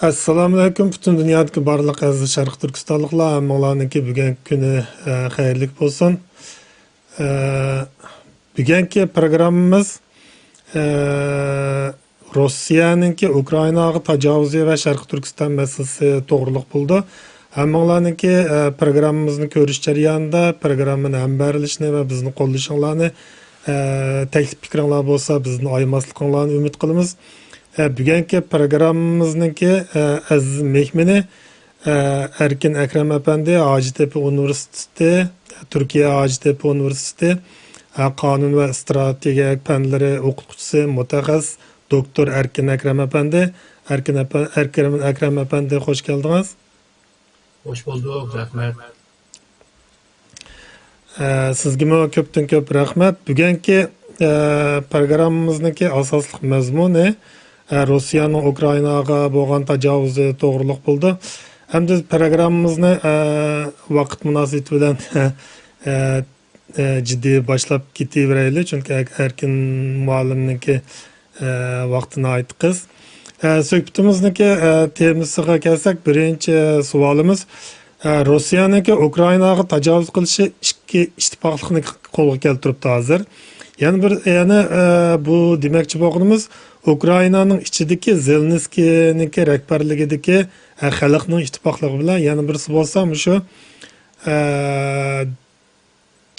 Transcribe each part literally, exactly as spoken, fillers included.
ئەسسالامۇئەلەيكۇم، پۈتۈن دۇنيادىكى بارلىق ئەزىز شەرقىي تۈركىستانلىقلار، ھەممىڭلارنىڭكى بۈگۈنكى كۈنى، ئە، خەيرلىك بولسۇن. ئە، بۈگۈنكى پروگراممىمىز، ئە، روسىيەنىڭكى ئۇكرائىناغا تاجاۋۇزى ۋە شەرقىي تۈركىستان مەسىلىسى توغرۇلۇق بولىدۇ. ھەممىڭلارنىڭكى، ئە، پروگراممىمىزنى كۆرۈش جەريانىدا پروگراممىنى ھەمبەھىرلىشىنى ۋە بىزنى قوللىشىڭلارنى، ئە، تەكلىپ پىكرىڭلار بولسا بىزنى ئايىماسلىقىڭلارنى ئۈمىد قىلىمىز. ئە، بۈگۈنكى پروگراممىمىزنىڭكى، ئە، ئەزىز مېھمىنى، ئە، ئەركىن ئەكرەم ئەپەندى، ھاجىتېپە ئۇنىۋېرسىتېتى، تۈركىيە ھاجىتېپە ئۇنىۋېرسىتېتى، ئە، قانۇن ۋە ئىستراتېگىيە پەنلىرى ئوقۇتقۇچىسى، مۇتەخەسسىس، دوكتور ئەركىن ئەكرەم ئەپەندى. ئەركىن ئەپە-، ئەركىن ئەكرەم ئەپەندى، خوش كەلدىڭىز. خوش بولدۇق، رەھمەت. ئە، سىزگىمۇ كۆپتىن كۆپ رەھمەت. بۈگۈنكى، ئە، پروگراممىمىزنىڭكى ئاساسلىق مەزمۇنى، ئە، روسىيەنىڭ ئۇكرائىناغا بولغان تاجاۋۇزى توغرۇلۇق بولىدۇ. ئەمدى پروگراممىمىزنى، ئە، ۋاقىت مۇناسىۋىتى بىلەن، ئە، ئە، جىددىي باشلاپ كېتىۋېرەيلى، چۈنكى ئەر-، ئەركىن مۇئەللىمنىڭكى، ئە، ۋاقتى ناھايىتى قىس. ئە، سۆھبىتىمىزنىڭكى، ئە، تېمىسىغا كەلسەك، بىرىنچى سوئالىمىز، ئە، روسىيەنىڭكى ئۇكرائىناغا تاجاۋۇز قىلىشى ئىككى ئىتتىپاقلىقنى قولغا كەلتۈرۈپتۇ ھازىر. يەنە بىر، يەنە، ئە، بۇ دېمەكچى بولغىنىمىز، ئۇكرائىنانىڭ ئىچىدىكى زېلېنسكىينىڭكى رەھبەرلىكىدىكى، ئە، خەلقنىڭ ئىتتىپاقلىقى بىلەن يەنە بىرسى بولسا مۇشۇ، ئە،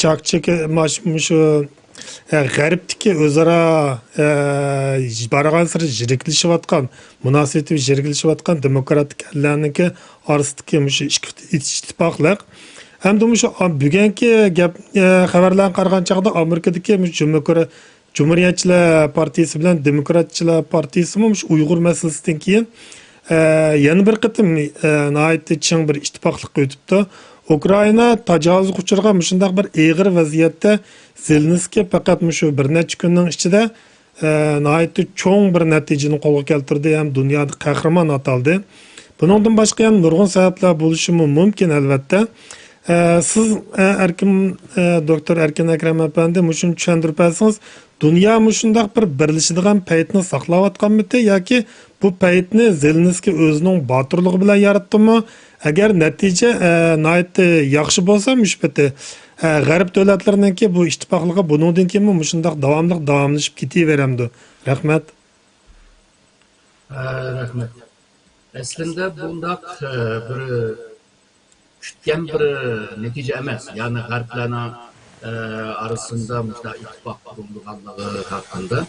چاكچىكى ماش-، مۇشۇ، ئە، غەربتىكى ئۆزئارا، ئە، بارغانسېرى يىرىكلىشىۋاتقان، مۇناسىۋىتى يىرىكلىشىۋاتقان دېموكراتىك ئەللەرنىڭكى ئارىسىدىكى مۇشۇ ئىككى ئىتتىپاقلىق. ھەمدە مۇشۇ ئا-، بۈگۈنكى گەپ، ئە، خەۋەرلەرگە قارىغان چاغدا ئامېرىكىدىكى مۇشۇ جۇمھۇر-، جۇمھۇرىيەتچىلەر پارتىيىسى بىلەن دېموكراتچىلار پارتىيىسىمۇ مۇشۇ ئۇيغۇر مەسىلىسىدىن كېيىن، ئە، يەنە بىر قېتىم، ئە، ناھايىتى چىڭ بىر ئىتتىپاقلىققا ئۆتۈپتۇ. ئۇكرائىنا تاجاۋۇزغا ئۇچرىغان مۇشۇنداق بىر ئېغىر ۋەزىيەتتە زېلېنسكىي پەقەت مۇشۇ بىر نەچچە كۈننىڭ ئىچىدە، ئە، ناھايىتى چوڭ بىر نەتىجىنى قولغا كەلتۈردى ھەم دۇنيادا قەھرىمان ئاتالدى. بۇنىڭدىن باشقا يەنە نۇرغۇن سەۋەبلەر بولۇشىمۇ مۇمكىن، ئەلۋەتتە. ئە، سىز، ئە، ئەركىن، ئە، دوكتور ئەركىن ئەكرەم ئەپەندى، مۇشۇنى چۈشەندۈرۈپ بەرسىڭىز، دۇنيا مۇشۇنداق بىر بىرلىشىدىغان پەيتنى ساقلاۋاتقانمىتى ياكى بۇ پەيتنى زېلېنسكىي ئۆزىنىڭ باتۇرلۇقى بىلەن ياراتتىمۇ؟ ئەگەر نەتىجە، ئە، ناھايىتى ياخشى بولسا، مۇشۇ پېتى، ئە، غەرب دۆلەتلىرىنىڭكى بۇ ئىتتىپاقلىقى بۇنىڭدىن كېيىنمۇ مۇشۇنداق داۋاملىق داۋاملىشىپ كېتىۋېرەمدۇ؟ رەھمەت. ئە، رەھمەت. ئەسلىندە بۇنداق، ئە، بىر كۈتكەن بىر نەتىجە ئەمەس. يەنى غەربلەرنىڭ، ئە، ئارىسىدا مۇشۇنداق ئىتتىپاق قۇرۇلىدىغانلىقى ھەققىدە.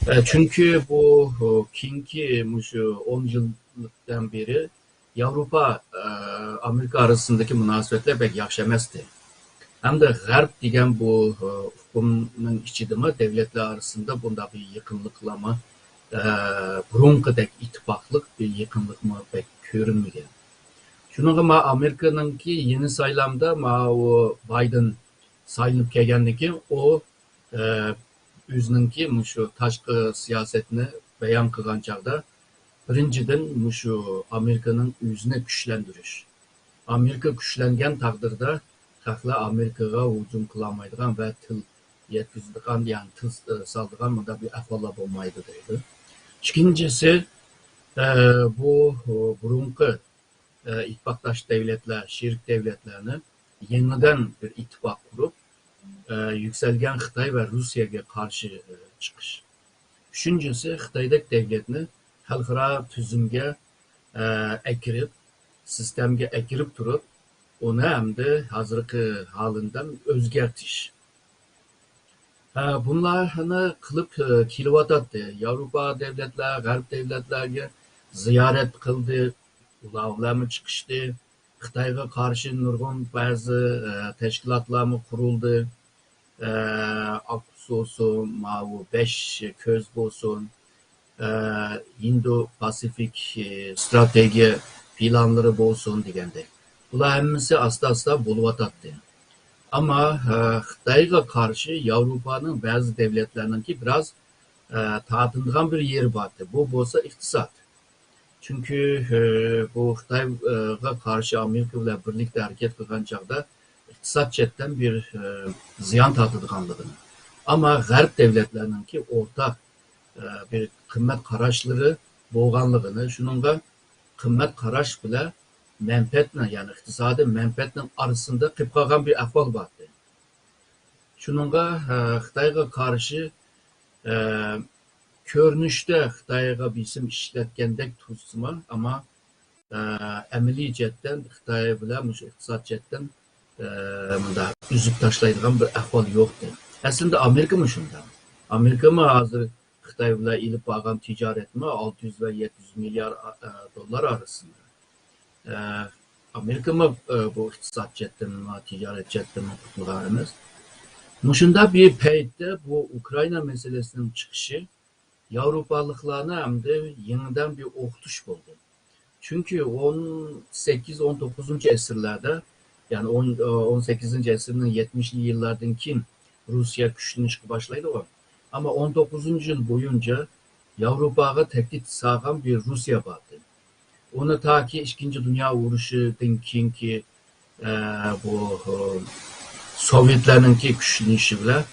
ئە، چۈنكى بۇ، ئۇ، كېيىنكى مۇشۇ ئون يىلدىن بېرى ياۋروپا، ئە، ئامېرىكا ئارىسىندىكى مۇناسىۋەتلەر بەك ياخشى ئەمەستى. ھەمدە غەرب دېگەن بۇ، ئۇ، ئۇقۇمنىڭ ئىچىدىمۇ دەۋلەتلەر ئارىسىندا بۇنداق بىر يېقىنلىقلارمۇ، ئە، بۇرۇنقىدەك ئىتتىپاقلىق، بىر يېقىنلىقمۇ بەك كۆرۈنمىگەن. شۇنىڭغا ما ئامېرىكىنىڭكى يېڭى سايلامدا ماۋۇ بايدېن سايلىنىپ كەلگەندىن كېيىن ئۇ، ئە، ئۆزىنىڭكى مۇشۇ تاشقى سىياسەتنى بايان قىلغان چاغدا، بىرىنچىدىن، مۇشۇ ئامېرىكىنىڭ ئۆزىنى كۈچلەندۈرۈش. ئامېرىكا كۈچلەنگەن تەقدىردە، خەقلەر ئامېرىكىغا ھۇجۇم قىلالمايدىغان ۋە تىل يەتكۈزىدىغان، يەنى تىل، ئە، سالىدىغان مۇنداق بىر ئەھۋاللار بولمايدۇ دەيدۇ. ئىككىنچىسى، ئە، بۇ، بۇرۇنقى، ئە، ئىتتىپاقداش دەۋلەتلەر، شېرىك دەۋلەتلەرنى يېڭىدىن بىر ئىتتىپاق قۇرۇپ، ئە، يۈكسەلگەن خىتاي ۋە روسىيەگە قارشى، ئە، چىقىش. ئۈچىنچىسى، خىتايدەك دەۋلەتنى خەلقئارا تۈزۈمگە، ئە، ئەكىرىپ، سىستېمىگە ئەكىرىپ تۇرۇپ، ئۇنى ئەمدى ھازىرقى ھالىندىن ئۆزگەرتىش. ئە، بۇلارنى قىلىپ، ئە، كېلىۋاتاتتى. ياۋروپا دەۋلەتلەر، غەرب دەۋلەتلەرگە زىيارەت قىلدى، ئۇلار بىلەنمۇ چىقىشتى. خىتايغا قارشى نۇرغۇن بەزى، ئە، تەشكىلاتلارمۇ قۇرۇلدى. ئە، ئاكۇس بولسۇن، ماۋۇ بەش كۆز بولسۇن، ئە، ھىندو پاسىفىك، ئە، ئىستراتېگىيە پىلانلىرى بولسۇن دېگەندەك. بۇلار ھەممىسى ئاستا-ئاستا بولۇۋاتاتتى. ئەمما، ئە، خىتايغا قارشى ياۋروپانىڭ بەزى دەۋلەتلەرنىڭكى بىراز، ئە، تارتىنىدىغان بىر يېرى بارتى. بۇ بولسا ئىقتىساد. چۈنكى، ئە، بۇ خىتايغا قارشى ئامېرىكا بىلەن بىرلىكتە ھەرىكەت قىلغان چاغدا ئىقتىساد جەھەتتىن بىر، ئە، زىيان تارتىدىغانلىقىنى، ئەمما غەرب دەۋلەتلەرنىڭكى ئورتاق، ئە، بىر قىممەت قاراشلىرى بولغانلىقىنى، شۇنىڭغا قىممەت قاراش بىلەن مەنپەئەتنىڭ، يەنى ئىقتىسادىي مەنپەئەتنىڭ ئارىسىندا قېلىپ قالغان بىر ئەھۋال بار ئىدى. شۇنىڭغا، ئە، خىتايغا قارشى، ئە، كۆرۈنۈشتە خىتايغا بېسىم ئىشلەتكەندەك تۇرسىمۇ، ئەمما، ئە، ئەمەلىي جەھەتتىن خىتاي بىلەن مۇشۇ ئىقتىساد جەھەتتىن، ئە، مۇنداق ئۈزۈپ تاشلايدىغان بىر ئەھۋال يوقتى. ئەسلىدە ئامېرىكىمۇ شۇنداق. ئامېرىكىمۇ ھازىر خىتاي بىلەن ئېلىپ بارغان تىجارەتمۇ ئالتە يۈز ۋە يەتتە يۈز مىليار، ئە، دوللار ئارىسىدا. ئە، ئامېرىكىمۇ، ئە، بۇ ئىقتىساد جەھەتتىنمۇ، تىجارەت جەھەتتىنمۇ قۇتۇلغان ئەمەس. مۇشۇنداق بىر پەيتتە بۇ ئۇكرائىنا مەسىلىسىنىڭ چىقىشى ياۋروپالىقلارنى ئەمدى يېڭىدىن بىر ئوخۇتۇش بولدى. چۈنكى ئون سەككىز، ئون توققۇزىنچى ئەسىرلەردە، يەنى ئون، ئون سەككىزىنچى ئەسىرنىڭ يەتمىشىنچى يىللاردىن كېيىن روسىيە كۈچلىنىشكە باشلايدىغۇ. ئەمما ئون توققۇزىنچى يىل بويىچە ياۋروپاغا تەھدىت سالغان بىر روسىيە باردى. ئۇنى تاكى ئىككىنچى دۇنيا ئۇرۇشىدىن كېيىنكى، ئە، بۇ، ئە، سوۋېتلارنىڭكى كۈچلىنىشى بىلەن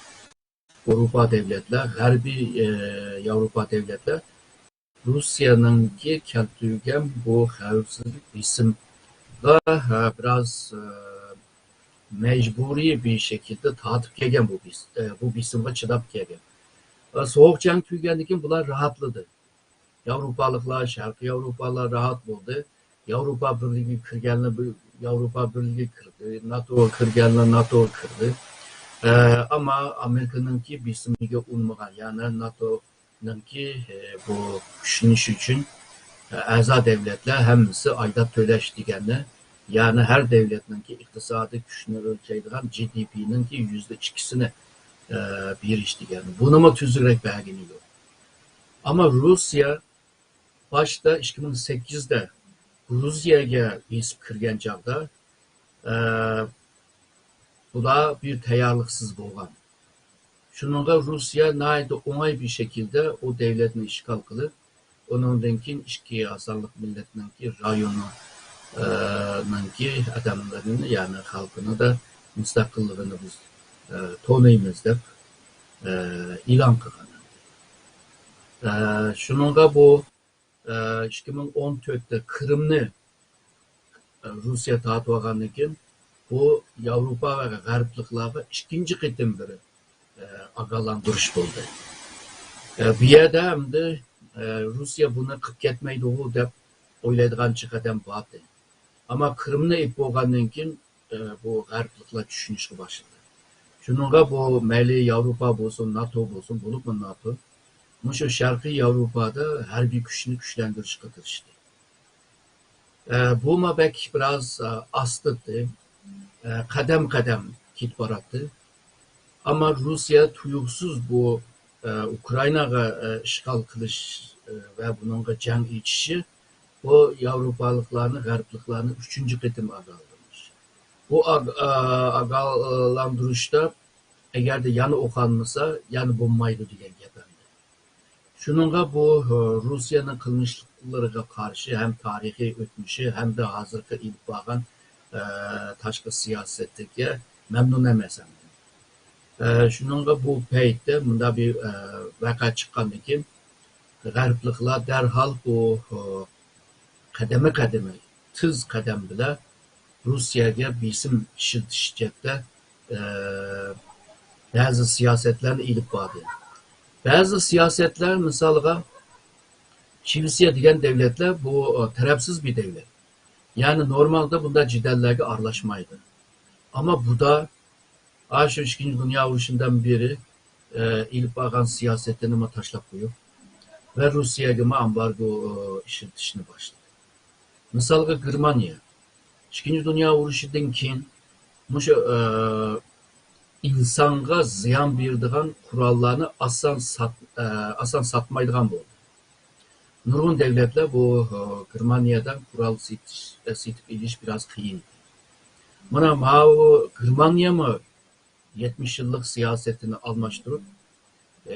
ياۋروپا دەۋلەتلەر، غەربىي، ئە، ياۋروپا دەۋلەتلەر روسىيەنىڭكى كەلتۈرگەن بۇ خەۋپسىزلىك بېسىمغا، ھە، بىراز، ئە، مەجبۇرىي بىر شەكىلدە تارتىپ كەلگەن بۇ بېس-، ئە، بۇ بېسىمغا چىداپ كەلگەن. ئە، سوغۇق جەڭ تۈگىگەندىن كېيىن بۇلار راھەتلىدى. ياۋروپالىقلار، شەرقىي ياۋروپالار راھەت بولدى. ياۋروپا بىرلىكىگە كىرگەنلەر بىر-، ياۋروپا بىرلىكىگە كىردى، ناتوغا كىرگەنلەر ناتوغا كىردى. ئە، ئەمما ئامېرىكىنىڭكى بېسىمىگە ئۇنىمىغان، يەنى ناتونىڭكى، ئە، بۇ كۈچلىنىشى ئۈچۈن، ئە، ئەزا دەۋلەتلەر ھەممىسى ئايدات تۆلەش دېگەننى، يەنى ھەر دەۋلەتنىڭكى ئىقتىسادىي كۈچىنى ئۆلچەيدىغان جى دى پىنىڭكى يۈزدە ئىككىسىنى، ئە، بېرىش دېگەن. بۇنىمۇ تۈزۈكرەك بەرگىنى يوق. ئەمما روسىيە باشتا ئىككى مىڭ سەككىزدە گرۇزىيەگە بېسىپ كىرگەن چاغدا، ئە، بۇلار بىر تەييارلىقسىز بولغان. شۇنىڭغا روسىيە ناھايىتى ئوڭاي بىر شەكىلدە ئۇ دەۋلەتنى ئىشغال قىلىپ، ئۇنىڭدىن كېيىن ئىككى ئاز سانلىق مىللەتنىڭكى رايونى، ئە، نىڭكى ئادەملىرىنى، يەنى خەلقىنى دە مۇستەقىللىقىنى بىز، ئە، تونۇيمىز دەپ، ئە، ئېلان قىلغان. ئە، شۇنىڭغا بۇ، ئە، ئىككى مىڭ ئون تۆتتە قىرىمنى، ئە، روسىيە تارتىۋالغاندىن كېيىن، بۇ ياۋروپا ۋە غەربلىكلارغا ئىككىنچى قېتىم بىر، ئە، ئاگاھلاندۇرۇش بولدى. ئە، بۇ يەردە ئەمدى، ئە، روسىيە بۇنى قىلىپ كەتمەيدىغۇ دەپ ئويلايدىغان چىقىدەم بارتى. ئەمما قىرىمنى ئېلىپ بولغاندىن كېيىن، ئە، بۇ غەربلىكلار چۈشىنىشكە باشلىدى. شۇنىڭغا بۇ مەيلى ياۋروپا بولسۇن، ناتو بولسۇن، بولۇپمۇ ناتو، مۇشۇ شەرقىي ياۋروپادا ھەربىي كۈچنى كۈچلەندۈرۈشكە تىرىشتى. ئە، بۇمۇ بەك بىراز، ئە، ئاستىتى، ئە، قەدەم-قەدەم كېتىپ باراتتى. ئەمما روسىيە تۇيۇقسىز بۇ، ئە، ئۇكرائىناغا، ئە، ئىشغال قىلىش، ئە، ۋە بۇنىڭغا جەڭ ئېچىشى بۇ ياۋروپالىقلارنى، غەربلىكلارنى ئۈچىنچى قېتىم ئاگاھلاندۇرۇش. بۇ ئاگ-، ئە، ئاگاھلاندۇرۇشتا ئەگەردە يەنە ئوقالمىسا، يەنە بولمايدۇ دېگەن گەپ ئەمدى. شۇنىڭغا بۇ، ئە، روسىيەنىڭ قىلمىشلىقلىرىغا قارشى ھەم تارىخىي ئۆتمۈشى، ھەمدە ھازىرقى ئېلىپ بارغان، ئە، تاشقى سىياسىتىگە مەمنۇن ئەمەس ئەمدى. ئە، شۇنىڭغا بۇ پەيتتە مۇنداق بىر، ئە، ۋەقە چىققاندىن كېيىن، غەربلىكلەر دەرھال بۇ، ئە، قەدەممۇ قەدەم، تېز قەدەم بىلەن روسىيەگە بېسىم ئىشلىتىش جەھەتتە، ئە، بەزى سىياسەتلەرنى ئېلىپ باردى. بەزى سىياسەتلەر، مىسالغا، شىۋېتسىيە دېگەن دەۋلەتلەر بۇ، ئە، تەرەپسىز بىر دەۋلەت. يەنى نورمالدا بۇنداق جېدەللەرگە ئارىلاشمايدۇ. ئەمما بۇدا ئاشۇ ئىككىنچى دۇنيا ئۇرۇشىدىن بېرى، ئە، ئېلىپ بارغان سىياسىتىنىمۇ تاشلاپ قويۇپ ۋە روسىيەگىمۇ ئامبارگو، ئە، ئىشلىتىشنى باشلىدى. مىسالغا، گېرمانىيە ئىككىنچى دۇنيا ئۇرۇشىدىن كېيىن مۇشۇ، ئە، ئىنسانغا زىيان بېرىدىغان قوراللارنى ئاسان سات-، ئە، ئاسان ساتمايدىغان بولدى. نۇرغۇن دەۋلەتلەر بۇ، ئە، گېرمانىيەدىن قورال سېتىش، ئە، سېتىپ ئېلىش بىراز قىيىن. مانا ماۋۇ گېرمانىيەمۇ يەتمىش يىللىق سىياسىتىنى ئالماشتۇرۇپ،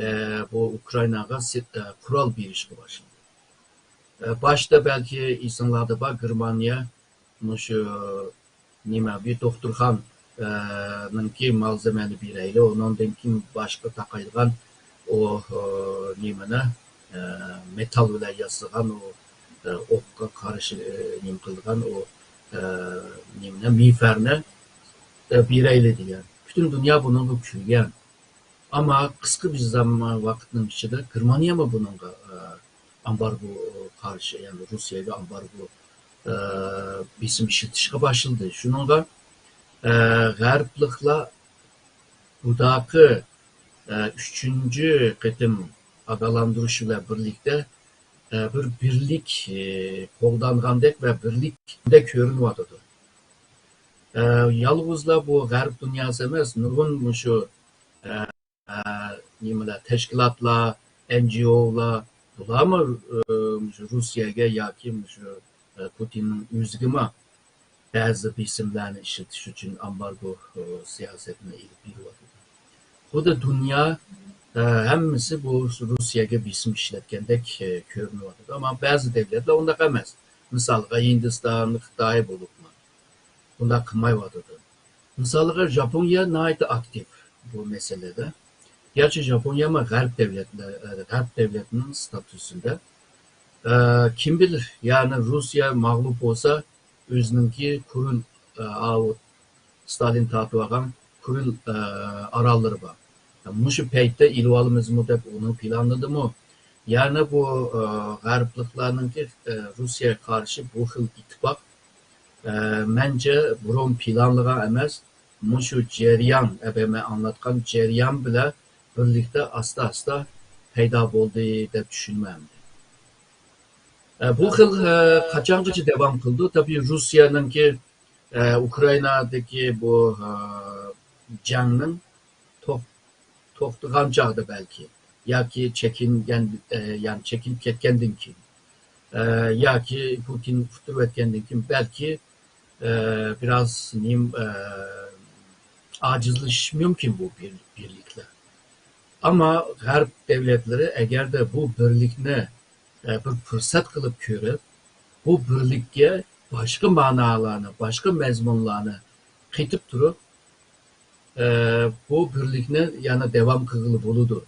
ئە، بۇ ئۇكرائىناغا سېت-، ئە، قورال بېرىشكە باشلىدى. ئە، باشتا بەلكى ئېسىڭلاردا بار، گېرمانىيە مۇشۇ نېمە، بىر دوختۇرخانا، ئە، نىڭكى مالزېمەنى بېرەيلى، ئۇنىڭدىن كېيىن باشقا تاقايدىغان ئۇ، ئۇ نېمىنى، ئە، مېتال بىلەن ياسىغان ئۇ ئوققا قارشى، ئە، نېمە قىلىدىغان ئۇ، ئە، نېمىنى، مىغفەرنى، ئە، بېرەيلى دېگەن. پۈتۈن دۇنيا بۇنىڭغا كۈلگەن. ئەمما قىسقا بىر زامان ۋاقىتنىڭ ئىچىدە گېرمانىيەمۇ بۇنىڭغا، ئە، ئامبارگو قارشى، يەنى روسىيەگە ئامبارگو، ئە، بېسىم ئىشلىتىشكە باشلىدى. شۇنىڭغا، ئە، غەربلىكلەر بۇداقى، ئە، ئۈچىنچى قېتىم ئاگاھلاندۇرۇش بىلەن بىرلىكتە، ئە، بىر بىرلىك، ئە، قوغدانغاندەك ۋە بىرلىكتە كۆرۈنۈۋاتىدۇ. ئە، يالغۇزلا بۇ غەرب دۇنياسى ئەمەس، نۇرغۇن مۇشۇ، ئە، ئە، نېمىلەر، تەشكىلاتلار، ئېن جى ئولار، بۇلارمۇ، ئە، مۇشۇ روسىيەگە ياكى مۇشۇ، ئە، پۇتىننىڭ ئۆزىگىمۇ بەزى بېسىملارنى ئىشلىتىش ئۈچۈن ئامبارگو، ئە، سىياسەتنى ئېلىپ بېرىۋاتىدۇ. خۇددى دۇنيا، ئە، ھەممىسى بۇ روسىيەگە بېسىم ئىشلەتكەندەك، ئە، كۆرۈنۈۋاتىدۇ. ئەمما بەزى دۆلەتلەر ئۇنداق ئەمەس. مىسالغا، ھىندىستان، خىتاي بولۇپمۇ بۇنداق قىلمايۋاتىدۇ. مىسالغا، ژاپونىيە ناھايىتى ئاكتىپ بۇ مەسىلىدە. گەرچە ژاپونىيەمۇ غەرب دۆلەتلە-، غەرب دۆلەتنىڭ ستاتۇسىدا. ئە، كىم بىلەر، يەنى روسىيە مەغلۇپ بولسا، ئۆزىنىڭكى كۇرىل، ئە، ئاۋۇ ستالىن تارتىۋالغان كۇرىل، ئە، ئاراللىرى بار. مۇشۇ پەيتتە ئېلىۋالىمىزمۇ دەپ ئۇنىڭ پىلانىدىمۇ؟ يەنى بۇ، ئە، غەربلىكلەرنىڭكى، ئە، روسىيەگە قارشى بۇ خىل ئىتتىپاق، ئە، مەنچە بۇرۇن پىلانلىغان ئەمەس، مۇشۇ جەريان، ئە، مەن ئاڭلاتقان جەريان بىلەن بىرلىكتە ئاستا-ئاستا پەيدا بولدى دەپ چۈشىنىمەن. ئە، بۇ خىل، ئە، قاچانغىچە داۋام قىلىدۇ؟ تەبىئىي، روسىيەنىڭكى، ئە، ئۇكرائىنادىكى بۇ، ئە، جەڭنىڭ توخ-، توختىغان چاغدا بەلكى، ياكى چېكىنگەن، ئە، يەنى چېكىنىپ كەتكەندىن كېيىن، ئە، ياكى پۇتىن ئۇتتۇرۇۋەتكەندىن كېيىن بەلكى، ئە، بىراز نېمە، ئە، ئاجىزلىشىشى مۇمكىن بۇ بىر-، بىرلىكلەر. ئەمما غەرب دۆلەتلىرى ئەگەردە بۇ بىرلىكنى، ئە، بىر پۇرسەت قىلىپ كۆرۈپ، بۇ بىرلىككە باشقا مەنالارنى، باشقا مەزمۇنلارنى قېتىپ تۇرۇپ، ئە، بۇ بىرلىكنى يەنە داۋام قىلغىلى بولىدۇ.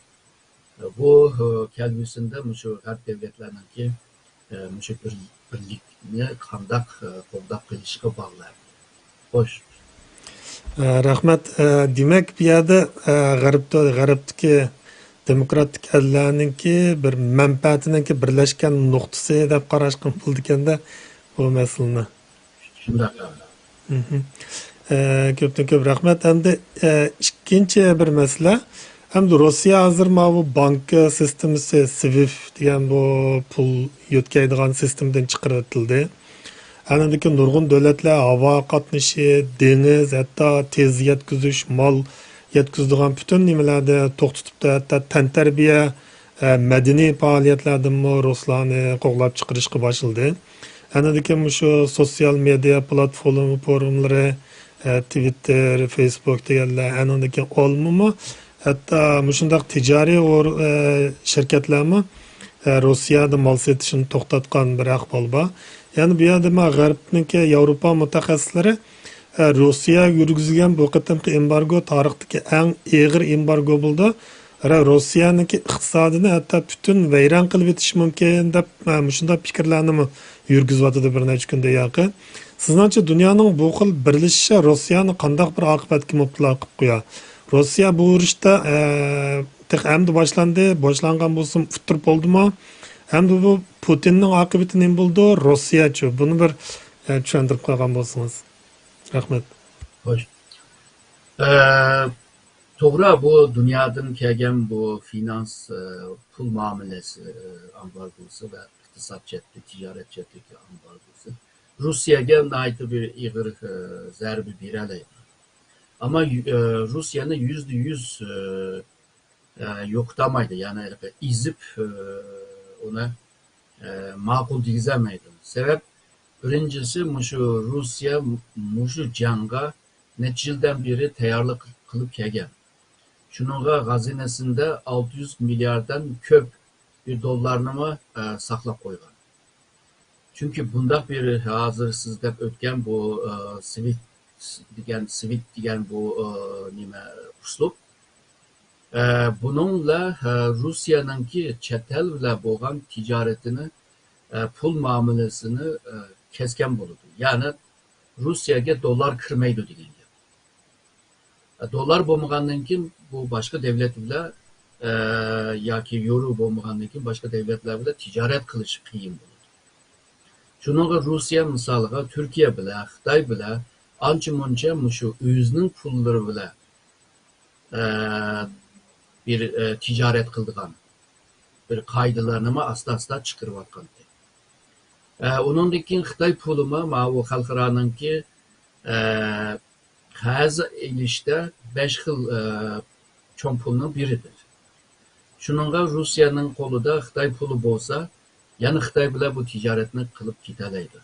بۇ، ئە، كەلگۈسىدە مۇشۇ غەرب دۆلەتلەرنىڭكى، ئە، مۇشۇ بىر-، بىرلىكنى قانداق، ئە، قوغداپ قېلىشىغا باغلىق. خوش. ئە، رەھمەت. ئە، دېمەك، بۇ يەردە، ئە، غەربتە-، غەربتىكى دېموكراتىك ئەللەرنىڭكى بىر مەنپەئەتىنىڭكى بىرلەشكەن نۇقتىسى دەپ قاراشقا بولىدىكەندە بۇ مەسىلىنى. شۇنداق. مھم. ئە، كۆپتىن كۆپ رەھمەت. ئەمدى، ئە، ئىككىنچى بىر مەسىلە. ئەمدى روسىيە ھازىر ماۋۇ بانكا سىستېمىسى، سۋىفت دېگەن بۇ پۇل يۆتكەيدىغان سىستېمىدىن چىقىرىۋېتىلدى. ئاندىن كېيىن نۇرغۇن دۆلەتلەر ھاۋا قاتنىشى، دېڭىز، ھەتتا تېز يەتكۈزۈش، مال يەتكۈزىدىغان پۈتۈن نېمىلەردە توختىتىپتۇ. ھەتتا تەنتەربىيە، ئە، مەدەنىي پائالىيەتلەردىنمۇ رۇسلارنى قوغلاپ چىقىرىشقا باشلىدى. ئاندىن كېيىن مۇشۇ سوتسىيال مېدىيا پلاتفورم-، فورۇملىرى، ئە، تىۋىتتېر، فېيسبۇك دېگەنلەر، ئاندىن كېيىن ئالمىمۇ، ھەتتا مۇشۇنداق تىجارىي ئور-، ئە، شىركەتلەرمۇ، ئە، روسىيەدە مال سېتىشنى توختاتقان بىر ئەھۋال بار. يەنى بۇ يەردە مانا غەربنىڭكى، ياۋروپا مۇتەخەسسىسلىرى، ئە، روسىيەگە يۈرگۈزۈلگەن بۇ قېتىمقى ئېمبارگو تارىختىكى ئەڭ ئېغىر ئېمبارگو بولىدۇ. ھە، روسىيەنىڭكى ئىقتىسادىنى ھەتتا پۈتۈن ۋەيران قىلىۋېتىشى مۇمكىن دەپ، مۇشۇنداق پىكىرلەرنىمۇ يۈرگۈزۈۋاتىدۇ بىر نەچچە كۈندىن ياقى. سىزنىڭچە، دۇنيانىڭ بۇ خىل بىرلىشىشى روسىيەنى قانداق بىر ئاقىۋەتكە مۇپتىلا قىلىپ قويار؟ روسىيە بۇ ئۇرۇشتا، ئە، تېخى ئەمدى باشلاندى، باشلانغان بولسىمۇ ئۇتتۇرۇپ بولدىمۇ؟ ئەمدى بۇ پۇتىننىڭ ئاقىۋىتى نېمە بولىدۇ؟ روسىيەچۇ؟ بۇنى بىر، ئە، چۈشەندۈرۈپ قويغان بولسىڭىز. رەھمەت. خوش. ئە، توغرا، بۇ دۇنيادىن كەلگەن بۇ فىنانس، ئە، پۇل مۇئامىلىسى، ئە، ئامبارگوسى ۋە ئىقتىساد جەھەتتە، تىجارەت جەھەتتىكى ئامبارگوسى روسىيەگە ناھايىتى بىر ئېغىر، ئە، زەربە بېرەلەيدۇ. ئەمما يۈ-، ئە، روسىيەنى يۈزدە يۈز، ئە، ئە، يوقىتالمايدۇ. يەنى ھېلىقى ئېزىپ، ئە، ئۇنى، ئە، ماقۇل دېگۈزەلمەيدۇ. سەۋەب، بىرىنچىسى، مۇشۇ روسىيە مۇشۇ جەڭگە نەچچە يىلدىن بېرى تەييارلىق قىلىپ كەلگەن. شۇنىڭغا خەزىنىسىندە ئالتە يۈز مىلياردتىن كۆپ بىر دوللارنىمۇ، ئە، ساقلاپ قويغان. چۈنكى بۇنداق بىر ھازىر سىز دەپ ئۆتكەن بۇ، ئە، سۋىفت دېگەن، سۋىفت دېگەن بۇ، ئە، نېمە، ئۇسلۇب. ئە، بۇنىڭ بىلەن، ئە، روسىيەنىڭكى چەت ئەل بىلەن بولغان تىجارىتىنى، ئە، پۇل مۇئامىلىسىنى، ئە، كەسكەن بولىدۇ. يەنى روسىيەگە دوللار كىرمەيدۇ دېگەن گەپ. ئە، دوللار بولمىغاندىن كېيىن بۇ باشقا دۆلەت بىلەن، ئە، ياكى يورو بولمىغاندىن كېيىن باشقا دۆلەتلەر بىلەن تىجارەت قىلىش قىيىن بولىدۇ. شۇنىڭغا روسىيە مىسالىغا تۈركىيە بىلەن، خىتاي بىلەن ئانچە مۇنچە مۇشۇ ئۆزىنىڭ پۇللىرى بىلەن، ئە، بىر، ئە، تىجارەت قىلىدىغان بىر قائىدىلەرنىمۇ ئاستا-ئاستا چىقىرىۋاتقانىدى. ئە، ئۇنىڭدىن كېيىن خىتاي پۇلىمۇ ماۋۇ خەلقئارانىڭكى، ئە، قەرز ئېلىشتا بەش خىل، ئە، چوڭ پۇلنىڭ بىرىدۇر. شۇنىڭغا روسىيەنىڭ قولىدا خىتاي پۇلى بولسا، يەنە خىتاي بىلەن بۇ تىجارەتنى قىلىپ كېتەلەيدۇ.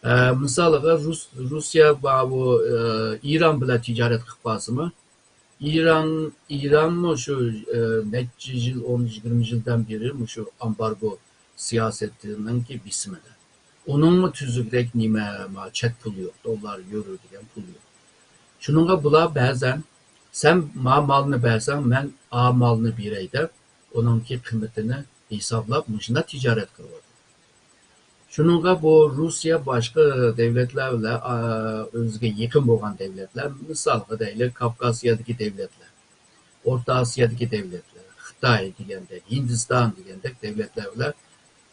ئە، مىسالىغا، رۇس-، روسىيە بۇ، ئە، ئىران بىلەن تىجارەت قىلىپ قالسىمۇ، ئىران، ئىرانمۇ شۇ، ئە، نەچچە يىل، ئون، يىگىرمە يىلدىن بېرى مۇشۇ ئامبارگو سىياسىتىنىڭكى بېسىمىدا. ئۇنىڭمۇ تۈزۈكرەك نېمە، ما، چەت پۇل يوق، دوللار، يورو دېگەن پۇل يوق. شۇنىڭغا بۇلار بەزەن، سەن ما مالنى بەرسەڭ، مەن ئا مالنى بېرەي دەپ، ئۇنىڭكى قىممىتىنى ھېسابلاپ، مۇشۇنداق تىجارەت قىلىۋاتىدۇ. شۇنىڭغا بۇ روسىيە باشقا دۆلەتلەر بىلەن، ئا، ئۆزىگە يېقىن بولغان دۆلەتلەر، مىسالغا دەيلى، كاۋكاز يەردىكى دۆلەتلەر، ئورتا ئاسىيادىكى دۆلەتلەر، خىتاي دېگەندەك، ھىندىستان دېگەندەك دۆلەتلەر بىلەن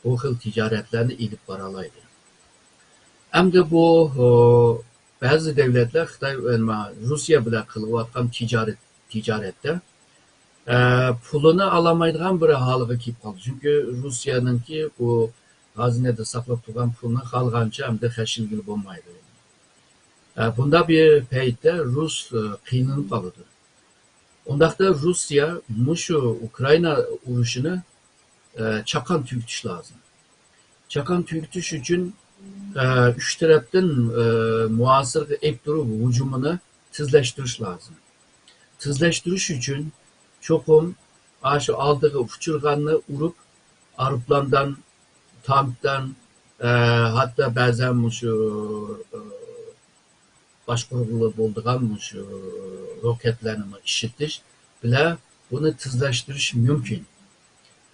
بۇ خىل تىجارەتلەرنى ئېلىپ بارالايدۇ. ئەمدى بۇ، ئۇ، بەزى دۆلەتلەر خىتاي، نېمە، روسىيە بىلەن قىلىۋاتقان تىجارەت، تىجارەتتە، ئە، پۇلىنى ئالالمايدىغان بىر ھالغا كېلىپ قالدى. چۈنكى روسىيەنىڭكى بۇ خەزىنىدە ساقلاپ تۇرغان پۇلىنى خالىغانچە ئەمدى خەجلىگىلى بولمايدۇ. ئە، بۇنداق بىر پەيتتە رۇس، ئە، قىينىلىپ قالىدۇ. ئۇنداقتا روسىيە مۇشۇ ئۇكرائىنا ئۇرۇشىنى، ئە، چاققان تۈگىتىش لازىم. چاققان تۈگىتىش ئۈچۈن، ئە، ئۈچ تەرەپتىن، ئە، مۇھاسىرىگە ئېلىپ تۇرۇپ ھۇجۇمىنى تېزلەشتۈرۈش لازىم. تېزلەشتۈرۈش ئۈچۈن چوقۇم ئاشۇ ئالدىغا ئۇچرىغاننى ئۇرۇپ، ئايروپىلاندىن، تانكتىن، ئە، ھەتتا بەزەن مۇشۇ، ئە، باشقۇرغىلى بولىدىغان مۇشۇ روكەتلەرنىمۇ ئىشلىتىش بىلەن بۇنى تېزلەشتۈرۈش مۇمكىن.